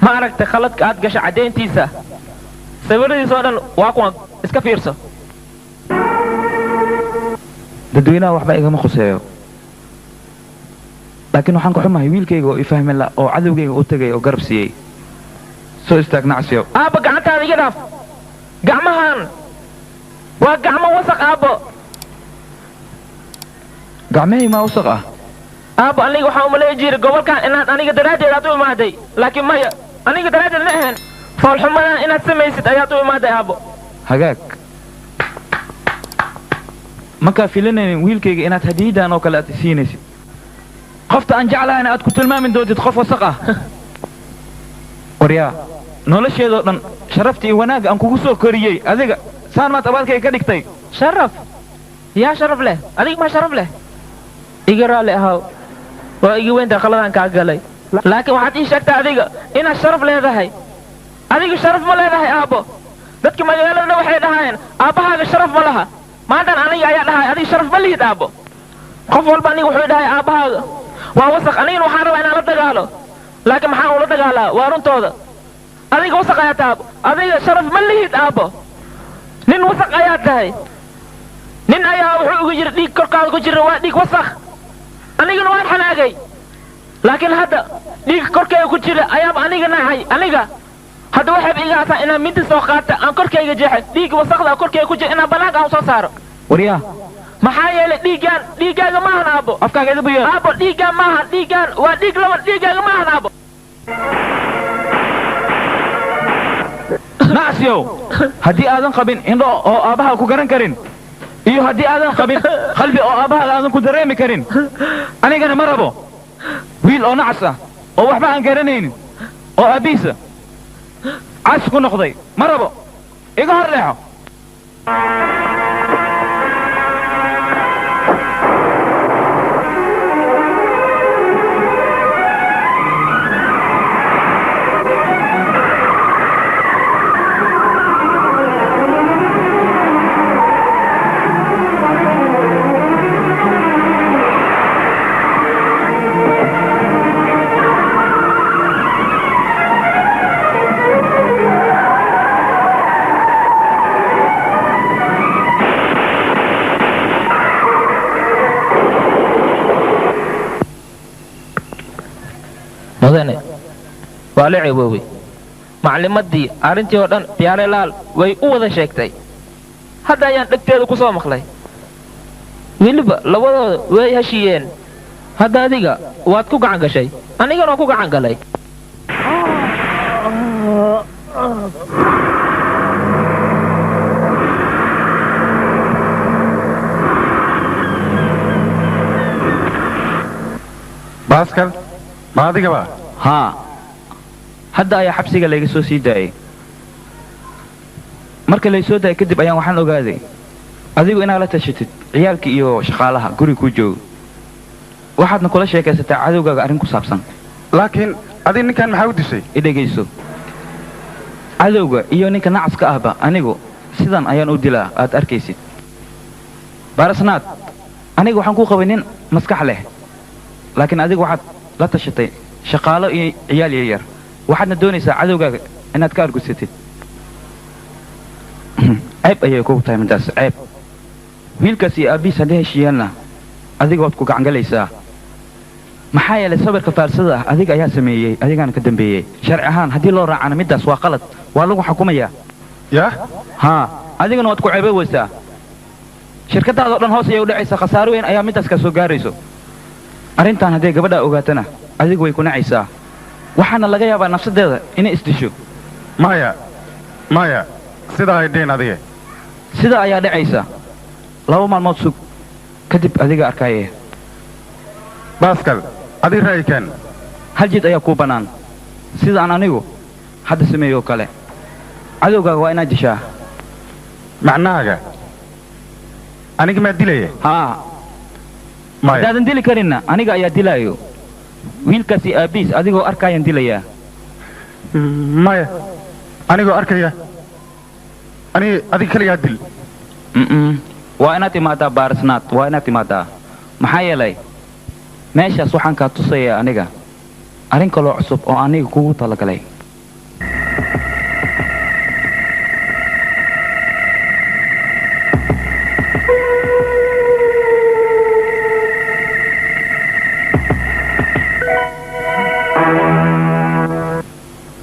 Ma aragtay khaladka aad gashay caddayntiisa? Sawiradiisa oo dhan waa kuwan, iska fiirso. Dadweynaha waxba igama khuseeyo, laakiin waxaan ka xumahay wiilkayga oo ifahmi la oo cadowgayga u tegay oo garab siiyey. Soo istaag nacsiyo. Aabba, gacantaada iga dhaaf. Gacmahan waa gacmo wasaq aabbo. Gacmahey maa wasaq ah? Aabbo, aniga waxaan umaleyn jiray gobolkan inaad aniga daraaddeed aad u imaaday, laakiin maya, aniga daraaddeed ma ahayn. Foolxumadan inaad samaysid ayaad u imaaday aabbo. Hagaag, markaa filanaynin wiilkayga inaad hadiyadan oo kale aad isiinaysid, qofta aan jeclahayna aad ku tilmaami doontid qof wasaq ah. Waryaa, nolosheedoo dhan sharafta iyo wanaagga aan kugu soo koriyey adiga Saan maad abaalkayga ka dhigtay. Sharaf? Yaa sharaf leh? Adiga ma sharaf leh? Iga raalli ahaw. Waa iga weyntaa qaladaan kaa galay. Laakiin waxaad ii sheegtaa adiga inaad sharaf leedahay. Adiga sharaf ma leedahay aabbo. Dadka magaaladana waxay dhahayeen aabbahaaga sharaf ma laha. Maantan aniga ayaa dhahay adiga sharaf ma lihid aabbo. Qof walba aniga wuxuu dhahay aabbahaaga waa wasaq, anigana waxaan rabaa inaan la dagaalo. Laakiin maxaan ula dagaalaa? Waa runtooda. Adiga wasaq ayaa tahay aabbo. Adiga sharaf ma lihid aabbo. Nin wasaq ayaa tahay. Nin ayaa wuxuu ugu yidhi dhiig korkaada ku jira waa dhiig wasaq. Anigana waan xanaagay. Laakiin hadda dhiig korkayga ku jira ayaaba aniga nacay aniga. Hadda waxayba iga asaa inaan mindi soo qaata aan korkayga jeexay dhiigga wasaqda korkayga ku jira inaan bannaanka aan soo saaro. Waryaa. Maxaa yeelay dhiiggaan dhiiggaaga maahan aabbo. Afkaaga idin buyo. Aabbo dhiiggaan maahan, dhiiggaan waa dhiig laba, dhiiggaaga maahan aabbo. Nacsiyow, haddii aadan qabin indho oo aabbaha ku garan karin iyo haddii aadan qabin qalbi oo aabbaha aadan ku dareemi karin, anigana ma rabo wiil oo nacas ah oo waxba aan garanaynin oo aabbihiisa cas ku noqday ma rabo. Iga hor leexo. Mudane, waa la ceeboobay. Maclimadii arrintii oo dhan Piyaarelaal way u wada sheegtay. Hadda ayaan dhegteeda ku soo maqlay. Weliba labadooda way heshiiyeen. Hadda adiga waad ku gacan gashay, anigana waan ku gacan galay. Baaskal, ma adigaba? Haa, hadda ayaa xabsiga layga soo sii daayay. Marka lay soo daayay kadib ayaan waxaan ogaaday adigu inaad la tashatid ciyaalka iyo shaqaalaha guriga kuu joogo. Waxaadna kula sheekaysataa cadowgaaga arrin ku saabsan. Laakiin adiga ninkan maxaa u dishay? I dhegayso. Cadowga iyo ninka nacaska ahba anigu sidan ayaan u dilaa aad arkaysid. Baarasnaad, aniga waxaan ku qabay nin maskax leh. Laakiin adigu waxaad la tashatay shaqaalo iyo ciyaal yaryar. Waxaadna doonaysaa cadowgaaga inaad ka argusatid. Ceeb ayay kugu tahay midaas, ceeb. Wiilkaas iyo aabbihiis haddii heshiiyaanna adiga waad ku gacan galaysaa. Maxaa yeelay sawirka faarsada ah adiga ayaa sameeyey, adigaana ka dambeeyey. Sharci ahaan haddii loo raacana midaas waa qalad, waa lagu xukumayaa. Yaa? Haa, adigana waad ku ceeboweysaa. Shirkadaada oo dhan hoos ayay u dhacaysaa, khasaaro weyn ayaa midaas ka soo gaarayso. Arrintan hadday gabadha ogaatana adigu way ku nacaysaa. Waxaana laga yaabaa nafsadeeda inay isdisho. Maya, maya, sidaa ay dhihin adiga. Sidaa ayaa dhacaysa. 2 maalmood sug kadib adiga arkaaye. Baaskal, adiga ra'yi keen. Hal jid ayaa kuu bannaan. Sida aan anigu hadda sameeyo kale. Cadowgaaga waa inaad dishaa. Macnahaaga aniga maa dilaya? Haa. Maya. Haddaadan dili karinna aniga ayaa dilaayo. Wiilkaasi aabbihiis adigoo arkaayaan dilayaa. Maya, anigoo arkaya. Adiga kaligaa dil. Waa inaad imaadaa Baarisnaad, waa inaad imaadaa. Maxaa yeelay meeshaas waxaan kaa tusayaa aniga arrin kaloo cusub oo aniga kugu talagalay.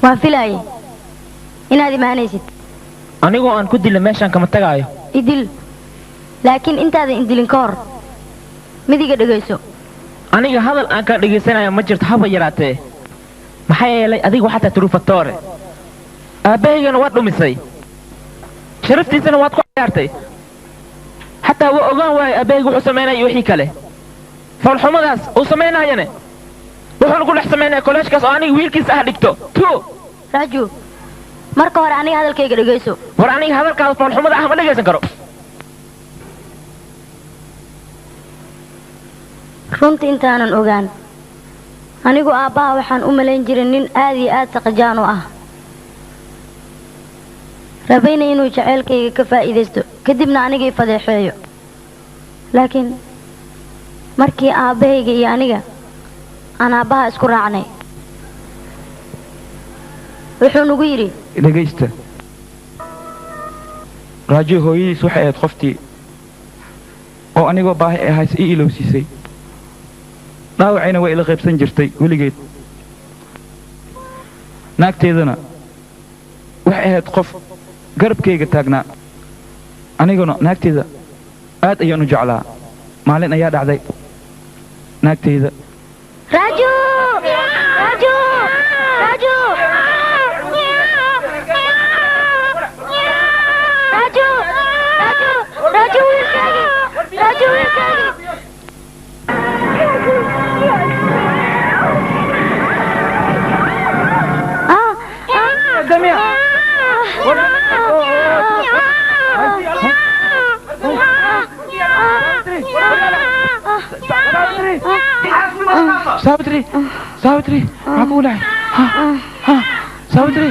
Waan filaayay inaad imaanaysid. Anigoo aan ku dilin meeshaan kama tagaayo. Idil, laakiin intaadan idilin ka hor midiga dhegayso. Aniga hadal aan kaa dhegaysanaya ma jirto haba yaraatee. Maxaa yeelay adiga waxaa tahay Trufatore. Aabbahaygana waad dhumisay. Sharaftiisana waad ku ciyaartay. Xataa waa ogaan waayay aabbahayga wuxuu samaynaya iyo wixii kale. Foolxumadaas uu samaynayane wuxuuna ku dhex samaynaya kolleejkaas oo aniga wiilkiisa ah dhigto. Raju, Marka hore aniga hadalkayga dhegeyso. War aniga hadalkaada foolxumada ah ma dhegeysan karo. Runta intaanan ogaan anigu aabbaha waxaan u malayn jiray nin aad iyo aad saqajaan u ah, rabayna inuu jaceylkayga ka faa'iidaysto kadibna anigay fadeexeeyo. Laakiin markii aabbahayga iyo aniga aan aabbaha isku raacnay, wuxuu nagu yidhi dhegaysta, Raajo hooyadiis waxay ahayd qoftii oo anigoo baahi ahays ii ilowsiisay, dhaawacayna way ila qaybsan jirtay weligeed. Naagteedana waxay ahayd qof garabkayga taagnaa, aniguna naagteeda aad ayaan u jeclaa. Maalin ayaa dhacday naagteyda Raaju, Raaju, Raaju, Raaju, Raaju, Raaju wiilkaagii, Raaju wiilkaagii. Damiya. Savitri, Savitri, maxaa kugu dhacay? Ha, ha, Savitri,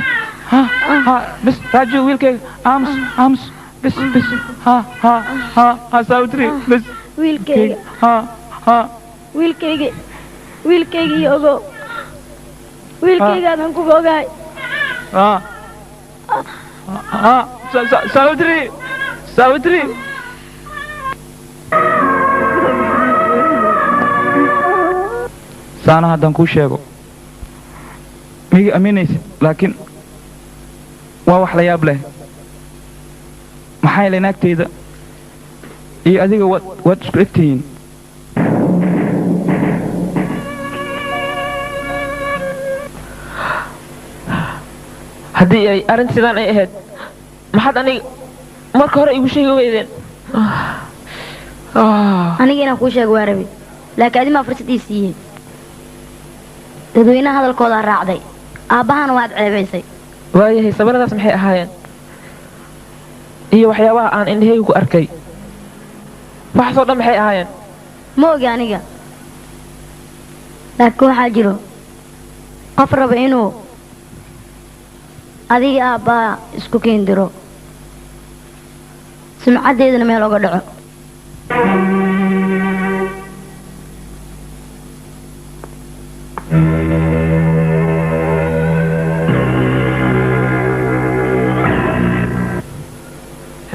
ha, ha, bis, Raju wiilkayga, aamus, aamus, bis, bis, ha, ha, ha, ha, Savitri, bis, Wiilkayga, ha, ha, wiilkayga, wiilkayga iyo ogow, wiilkaygaadan kuga ogahay. Ha, ha, Savitri, Savitri. Saana haddaan kuu sheego miga aaminaysid, laakiin waa wax la yaab leh. Maxaa yeelay naagtayda iyo adiga waad isku eg tihiin. Haddii ay arrin sidaan ay ahayd, maxaad aniga marka hore igu sheegi weydeen? Aniga inaan kuu sheego waa rabi, laakiin adimaa fursad ii siiyey. Dadweynaha hadalkoodaa raacday, aabbahana waad ceebaysay. Waayahay, sawiradaas maxay ahaayeen iyo waxyaabaha aan indhahayga ku arkay, waxaasoo dhan maxay ahaayeen? Ma ogi aniga, laakiin waxaa jiro qof raba inuu adiga aabbaha isku keendiro, sumcaddeedana meel oga dhaco.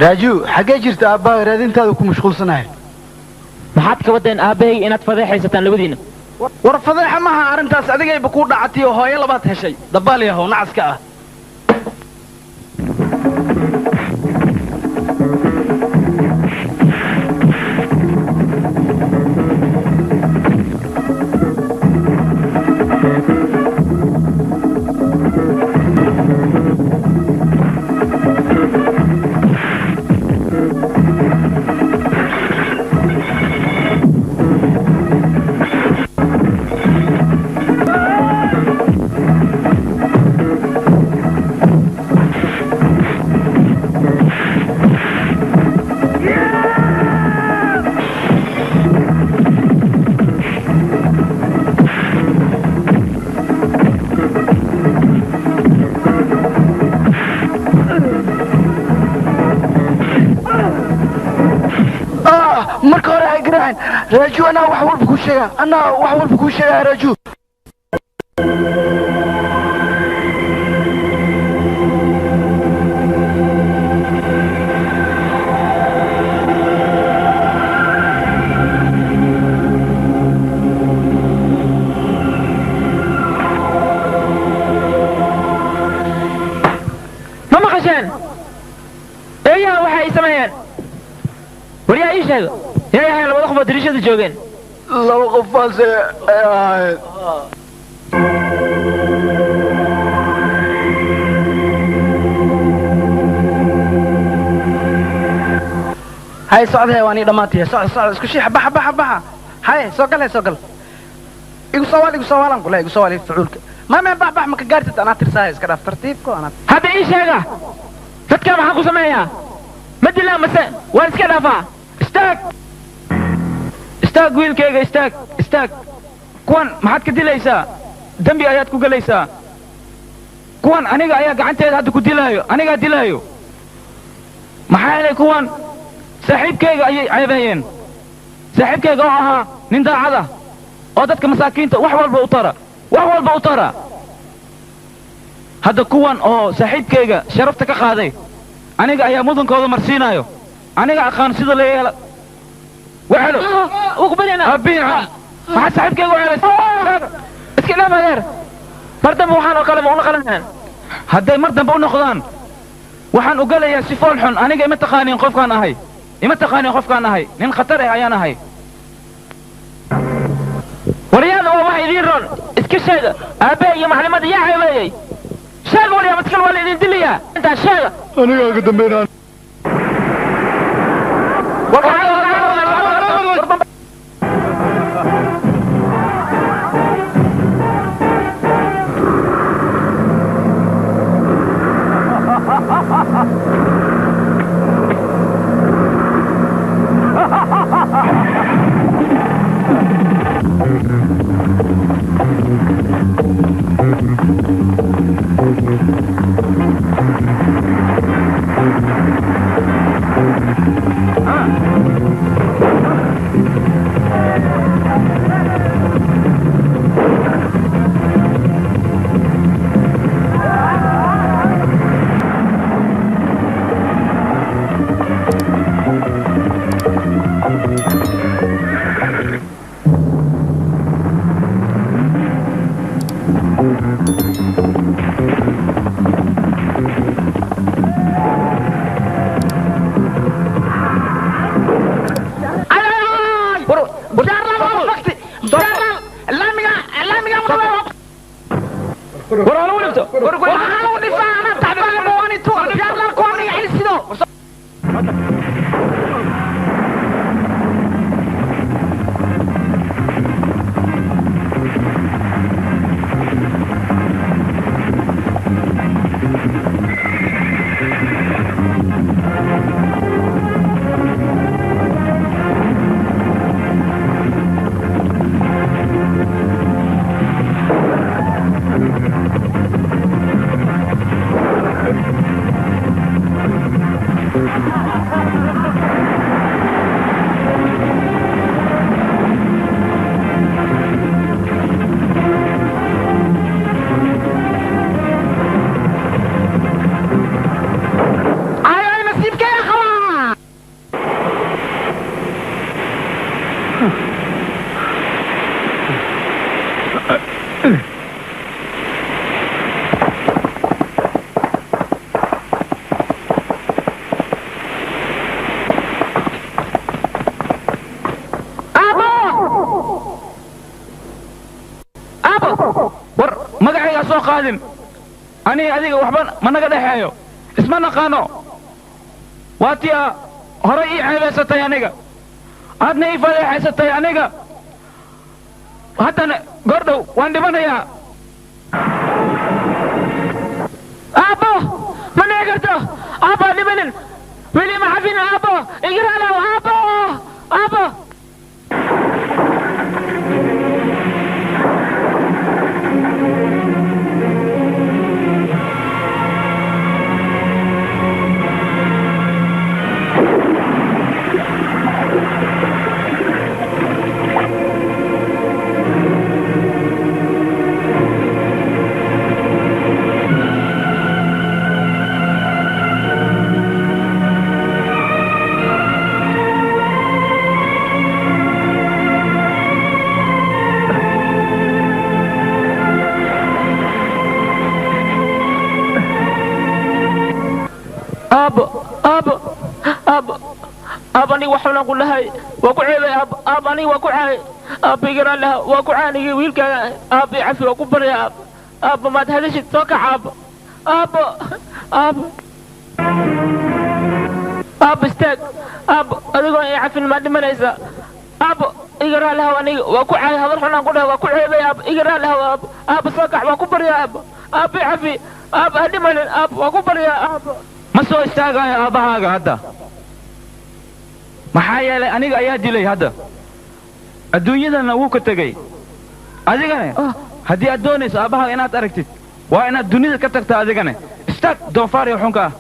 Raaju, xaggee jirta aabbaaga raadintaada ku mashquulsanahay? Maxaad ka wadeen aabbahay inaad fadeexaysataan labadiina? War fadeexa maaha arrintaas, adigayba kuu dhacatay oo hooyo labaad heshay. Dabaal yahow nacaska ah. Marka hore ha garaacin Raaju, anaa wax walba kuu sheegaa, anaa wax walba kuu sheegaa Raaju. Ma maqasheen eeyaha waxa ay sameeyeen? Waryaa ii sheego, yay ahayn labada qof oo dariishada joogeen? Laba qof baase ay ahayd. Hay socdahe, waan ii dhammaatay. Socda, socda, isku shiixa, baxa, baxa, baxa. Hay soo gal, hay soo gal, igu soo waal, igu soo waalan kule, igu soo waal fucuulka. Ma ma bax bax ma ka gaartid anaa tirsaaya iska dhaaf tartiibko anaa. Hadda ii sheega. Dadka maxaan ku sameeyaa? Ma dilaa mase waan iska dhaafaa? Istaag. Istaag wiilkayga istaag istaag. Kuwan maxaad ka dilaysaa? Dambi ayaad ku galaysaa. Kuwan aniga ayaa gacanteeda hadda ku dilaayo, anigaa dilaayo. Maxaa yeelay kuwan saaxiibkayga ayay ceebeeyeen. Saaxiibkayga oo ahaa nin daacad ah oo dadka masaakiinta wax walba u tara, wax walba u tara. Hadda kuwan oo saaxiibkayga sharafta ka qaaday aniga ayaa mudankooda marsiinayo. Aniga aqaan sida la yeela. Waxelo. Abiica. Maxaa saaxiibkayga u ceebaysay? Iska dhaaf adeer. Mar dambe waxaan oo kale ma u noqonayaan. Hadday mar dambe u noqdaan waxaan u galayaa si fool xun. Aniga ima taqaaniin qofkaan ahay. Ima taqaaniin qofkaan ahay. Nin khatar ah ayaan ahay. Waryaada waa wax idiin roon. Iska sheega. Aabe iyo maclimadda yaa ceebeeyey. Sheeg waryaa maskal waa la idin dilayaa. Intaa sheega. Anigaa ka dambeynaan. Qaadin aniga adiga waxba ma naga dhaxeeyo, isma naqaano. Waa tii aa horay ii ceebaysatay aniga, aadna ii fadeexaysatay aniga. Haddana goordhow waan dhimanayaa. Aabbo ma dhici karto. Aabbo dhimanin weli ma xafin. Aabbo igiraalow. Aabbo aabbo. Aniga waxaan ku dhahay waa ku ceebay. Aab aniga waa ku caay. Aab igaraan laha waa ku caanigay wiilkaaga. Aab i cafi waa ku barya. Aab aab maad hadashid soo kac. Aab aab aab aab istaag. Aab adigoo i cafin maad dhimanaysaa. Aab Iga raali haw aniga waa ku caay hadal xun aan ku dhahay waa ku ceebay aabbo. Iga raali haw aabbo. Aabbo soo kax waa ku baryaa aabbo. Aabbo i cafi. Aabbo ha dhimanin aabbo waa ku baryaa aabbo. Ma soo istaagayo aabbahaaga hadda. Maxaa yeelay aniga ayaa dilay hadda. Adduunyadana wuu ka tegey. Adigane haddii aad doonayso aabbahaaga inaad aragtid waa inaad dunida ka tagtaa adigane. Istaag doofaar iyo xunka ah.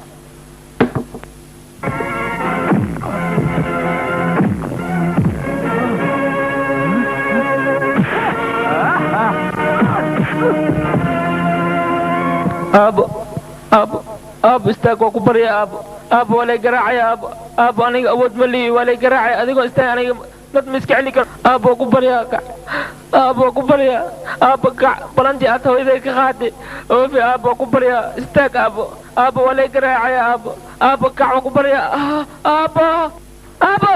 Aabbo aabbo aabbo istaag waa ku baryaa aabbo. Aabbo waa lay garaacaya aabbo. Aabbo aniga awood ma lihi waa lay garaacaya adigoo istaag aniga dad ma iska celi karo. Aabbo waa ku baryaa kac. Aabbo waa ku baryaa aabbo kac balantii aad hooyaday ka qaaday oofi aabbo waa ku baryaa istaag aabbo. Aabbo waa lay garaacaya aabbo. Aabbo kac waa ku baryaa aabbo aabbo.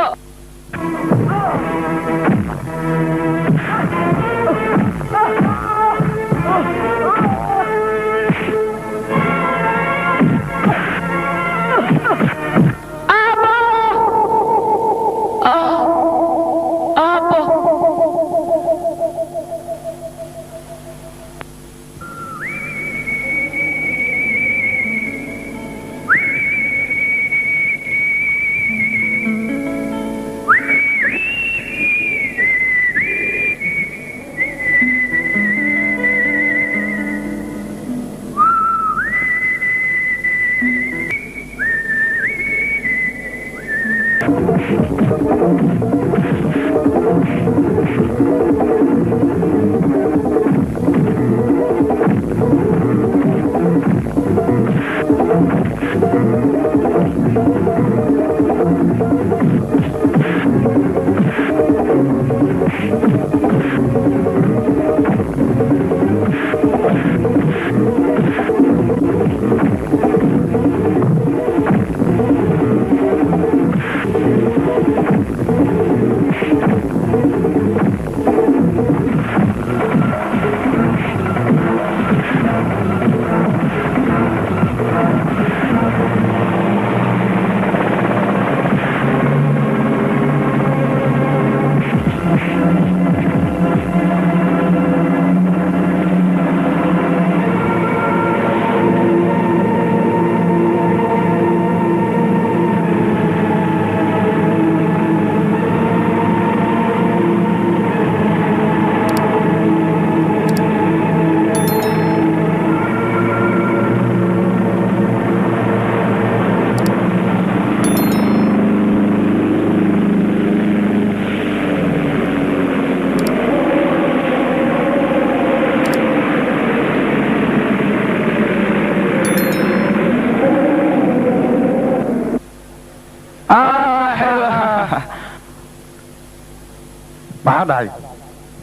Maxaa dhacay?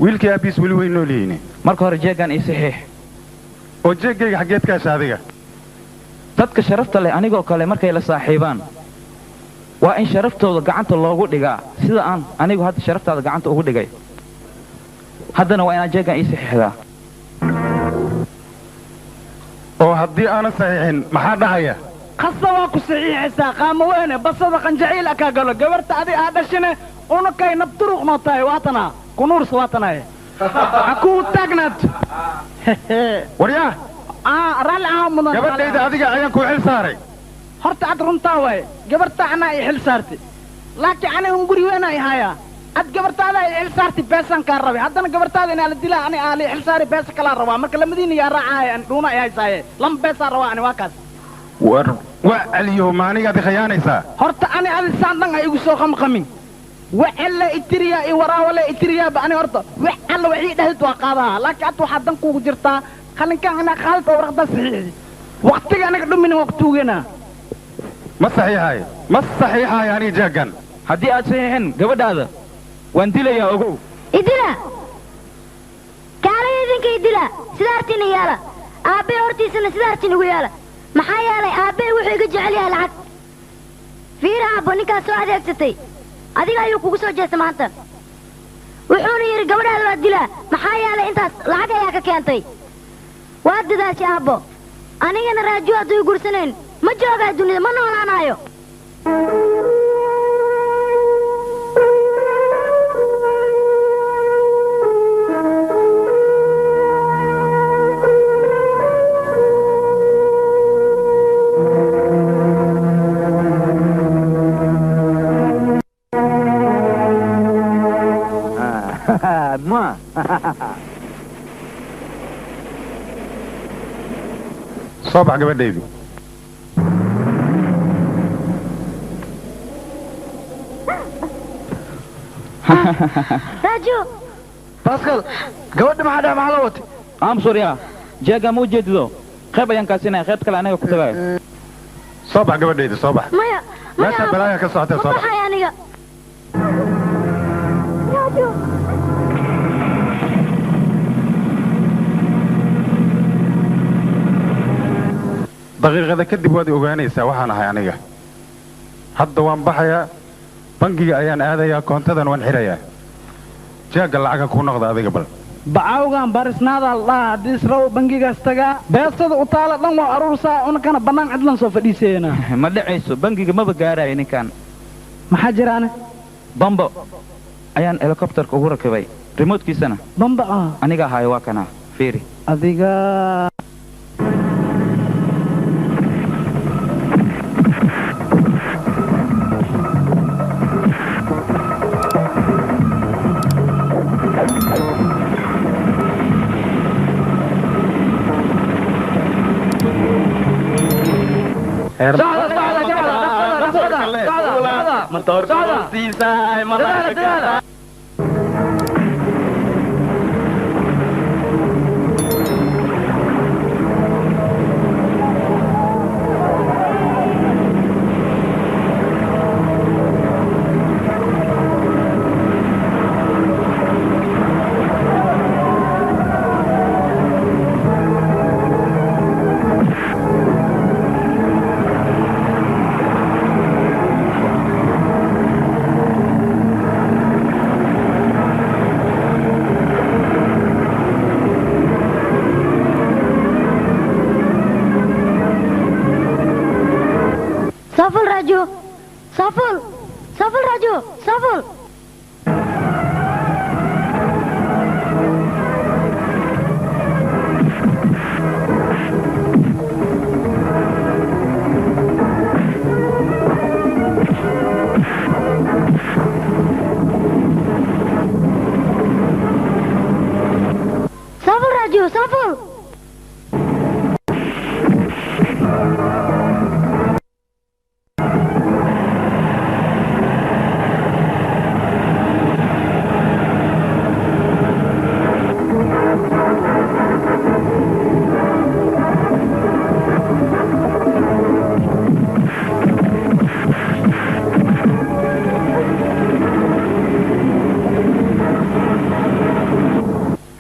Wiilkii aabbiis weli way nool yihiin. Marka hore jeegan ii saxiix. Oo jeegayga xaggeed ka hesha adiga? Dadka sharafta leh anigoo kale markay la saaxiibaan waa in sharaftooda gacanta loogu dhigaa sida aan anigu hadda sharaftaada gacanta ugu dhigay. Haddana waa inaad jeegan ii saxiixdaa. Oo haddii aanan saxiixin maxaa dhacaya? Khasa waa ku saxiixaysaa qaamo weyne basada qanjaciil akaa galo gabarta adi aa dhashine unakay nabturuq noo tahay waatana kunuurs waatanaye ha kuu taagnaato. Waryaa raalli ahaa mudan. Gabadhayda adiga ayaan kuu xil saaray. Horta ad runtaa waaye gabarta anaa i xil saartay laakiin aniga un guri weyn ay hayaa. Ad gabartaada i xil saartay beesaan kaa rabay haddana gabartaada inaa la dilaa ani aa la xil saaray beesa kalaa rabaa marka lamadiina yaa raacaaya ani dhuuna ay haysaaye lama beesaa rabaa ani waa kaas. War waa celiyo ma anigaad i khiyaanaysaa? Horta ani adi saan dhan ha igu soo qamqamin. Waxalla itiriyaa iyo waraawale itiriyaaba ani horta wax alla waxii dhahdid waa qaadaha laakiin hadda waxaa dan kuugu jirtaa qalinkaan inaa qaadid oo warqadaa saxiixdi waqtiga aniga dhumina waa kutuugana. Ma saxiixaayo ma saxiixaayo aniga jeeggan. Haddii aad saxiixin gabadhaada waan dilayaa ogow. Idila kaalay idinka idila sida hartiina yaala aabbay hortiisana sida hartiin ugu yaala. Maxaa yeelay aabbay wuxuu iga jecel yahay lacag. Fiir aabbo ninkaas soo adeegsatay adiga ayuu kugu soo jeestay maanta. Wuxuuna yidhi gabadhaada waa dilaa maxaa yeelay intaas lacag ayaa ka keentay. Waa dadaashay aabbo anigana Raajo hadduu i gursanayn ma joogaa dunida ma noolaanaayo. À moi. Soo bax gabadhaydu. Raaju. Pascal, gabadha maxaa dhaca maxaa la watay? Am sorry ah. Jeega ma ujeedido. Qayb ayaan kaa siinaya, qayb kale anaga ku tagayo. Soo bax gabadhaydu, soo bax. Maya. Meesha balaaya ka socotee, soo Ma bax. baxay aniga. Raaju. Daqiiqada kadib waad i ogaanaysaa waxaan ahay aniga. Hadda waan baxayaa, bangiga ayaan aadayaa, koontadan waan xirayaa. Jeegga lacaga kuu noqda adiga bal. Bacawgan barisnaada la dhahaa haddii israw bangigaas tagaa beesada u taala dhan waa aruursaa unakana bannaan cidlan soo fadhiiseena. Ma dhacayso, bangiga maba gaarayo ninkan. Maxaa jiraane? Bambo ayaan helicopterka ugu rakibay, remotekiisana bamba ah aniga ahaayo, waa kana, fiiri. Adiga. Saful Raju. Saful. Saful Raju. Saful. Saful Raju. Saful.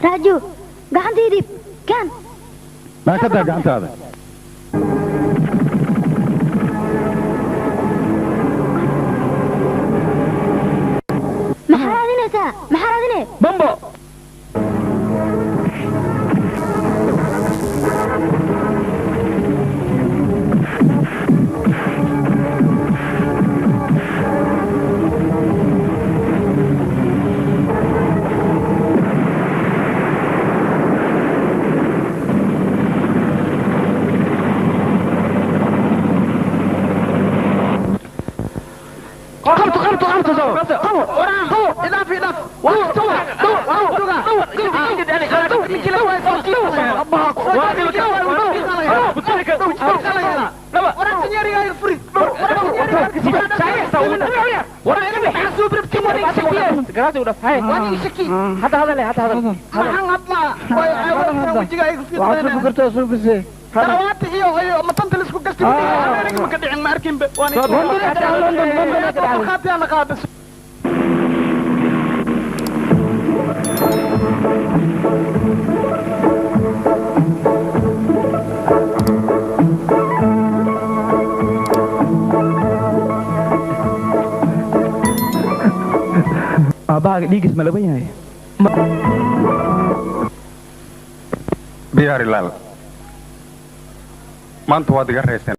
Raju, gacanta ii dhiib. Kan. Maa ka daa gacantaada. Maxaa raadinaysaa? Maxaa raadinay? Bambo. Qabto, qabto, qabto, qabo, qabo, Idhaaf, idhaaf. Waa Aabbahaaga dhiigis ma laban yahay? Biyaar ilaal, maanta waad iga rayseen.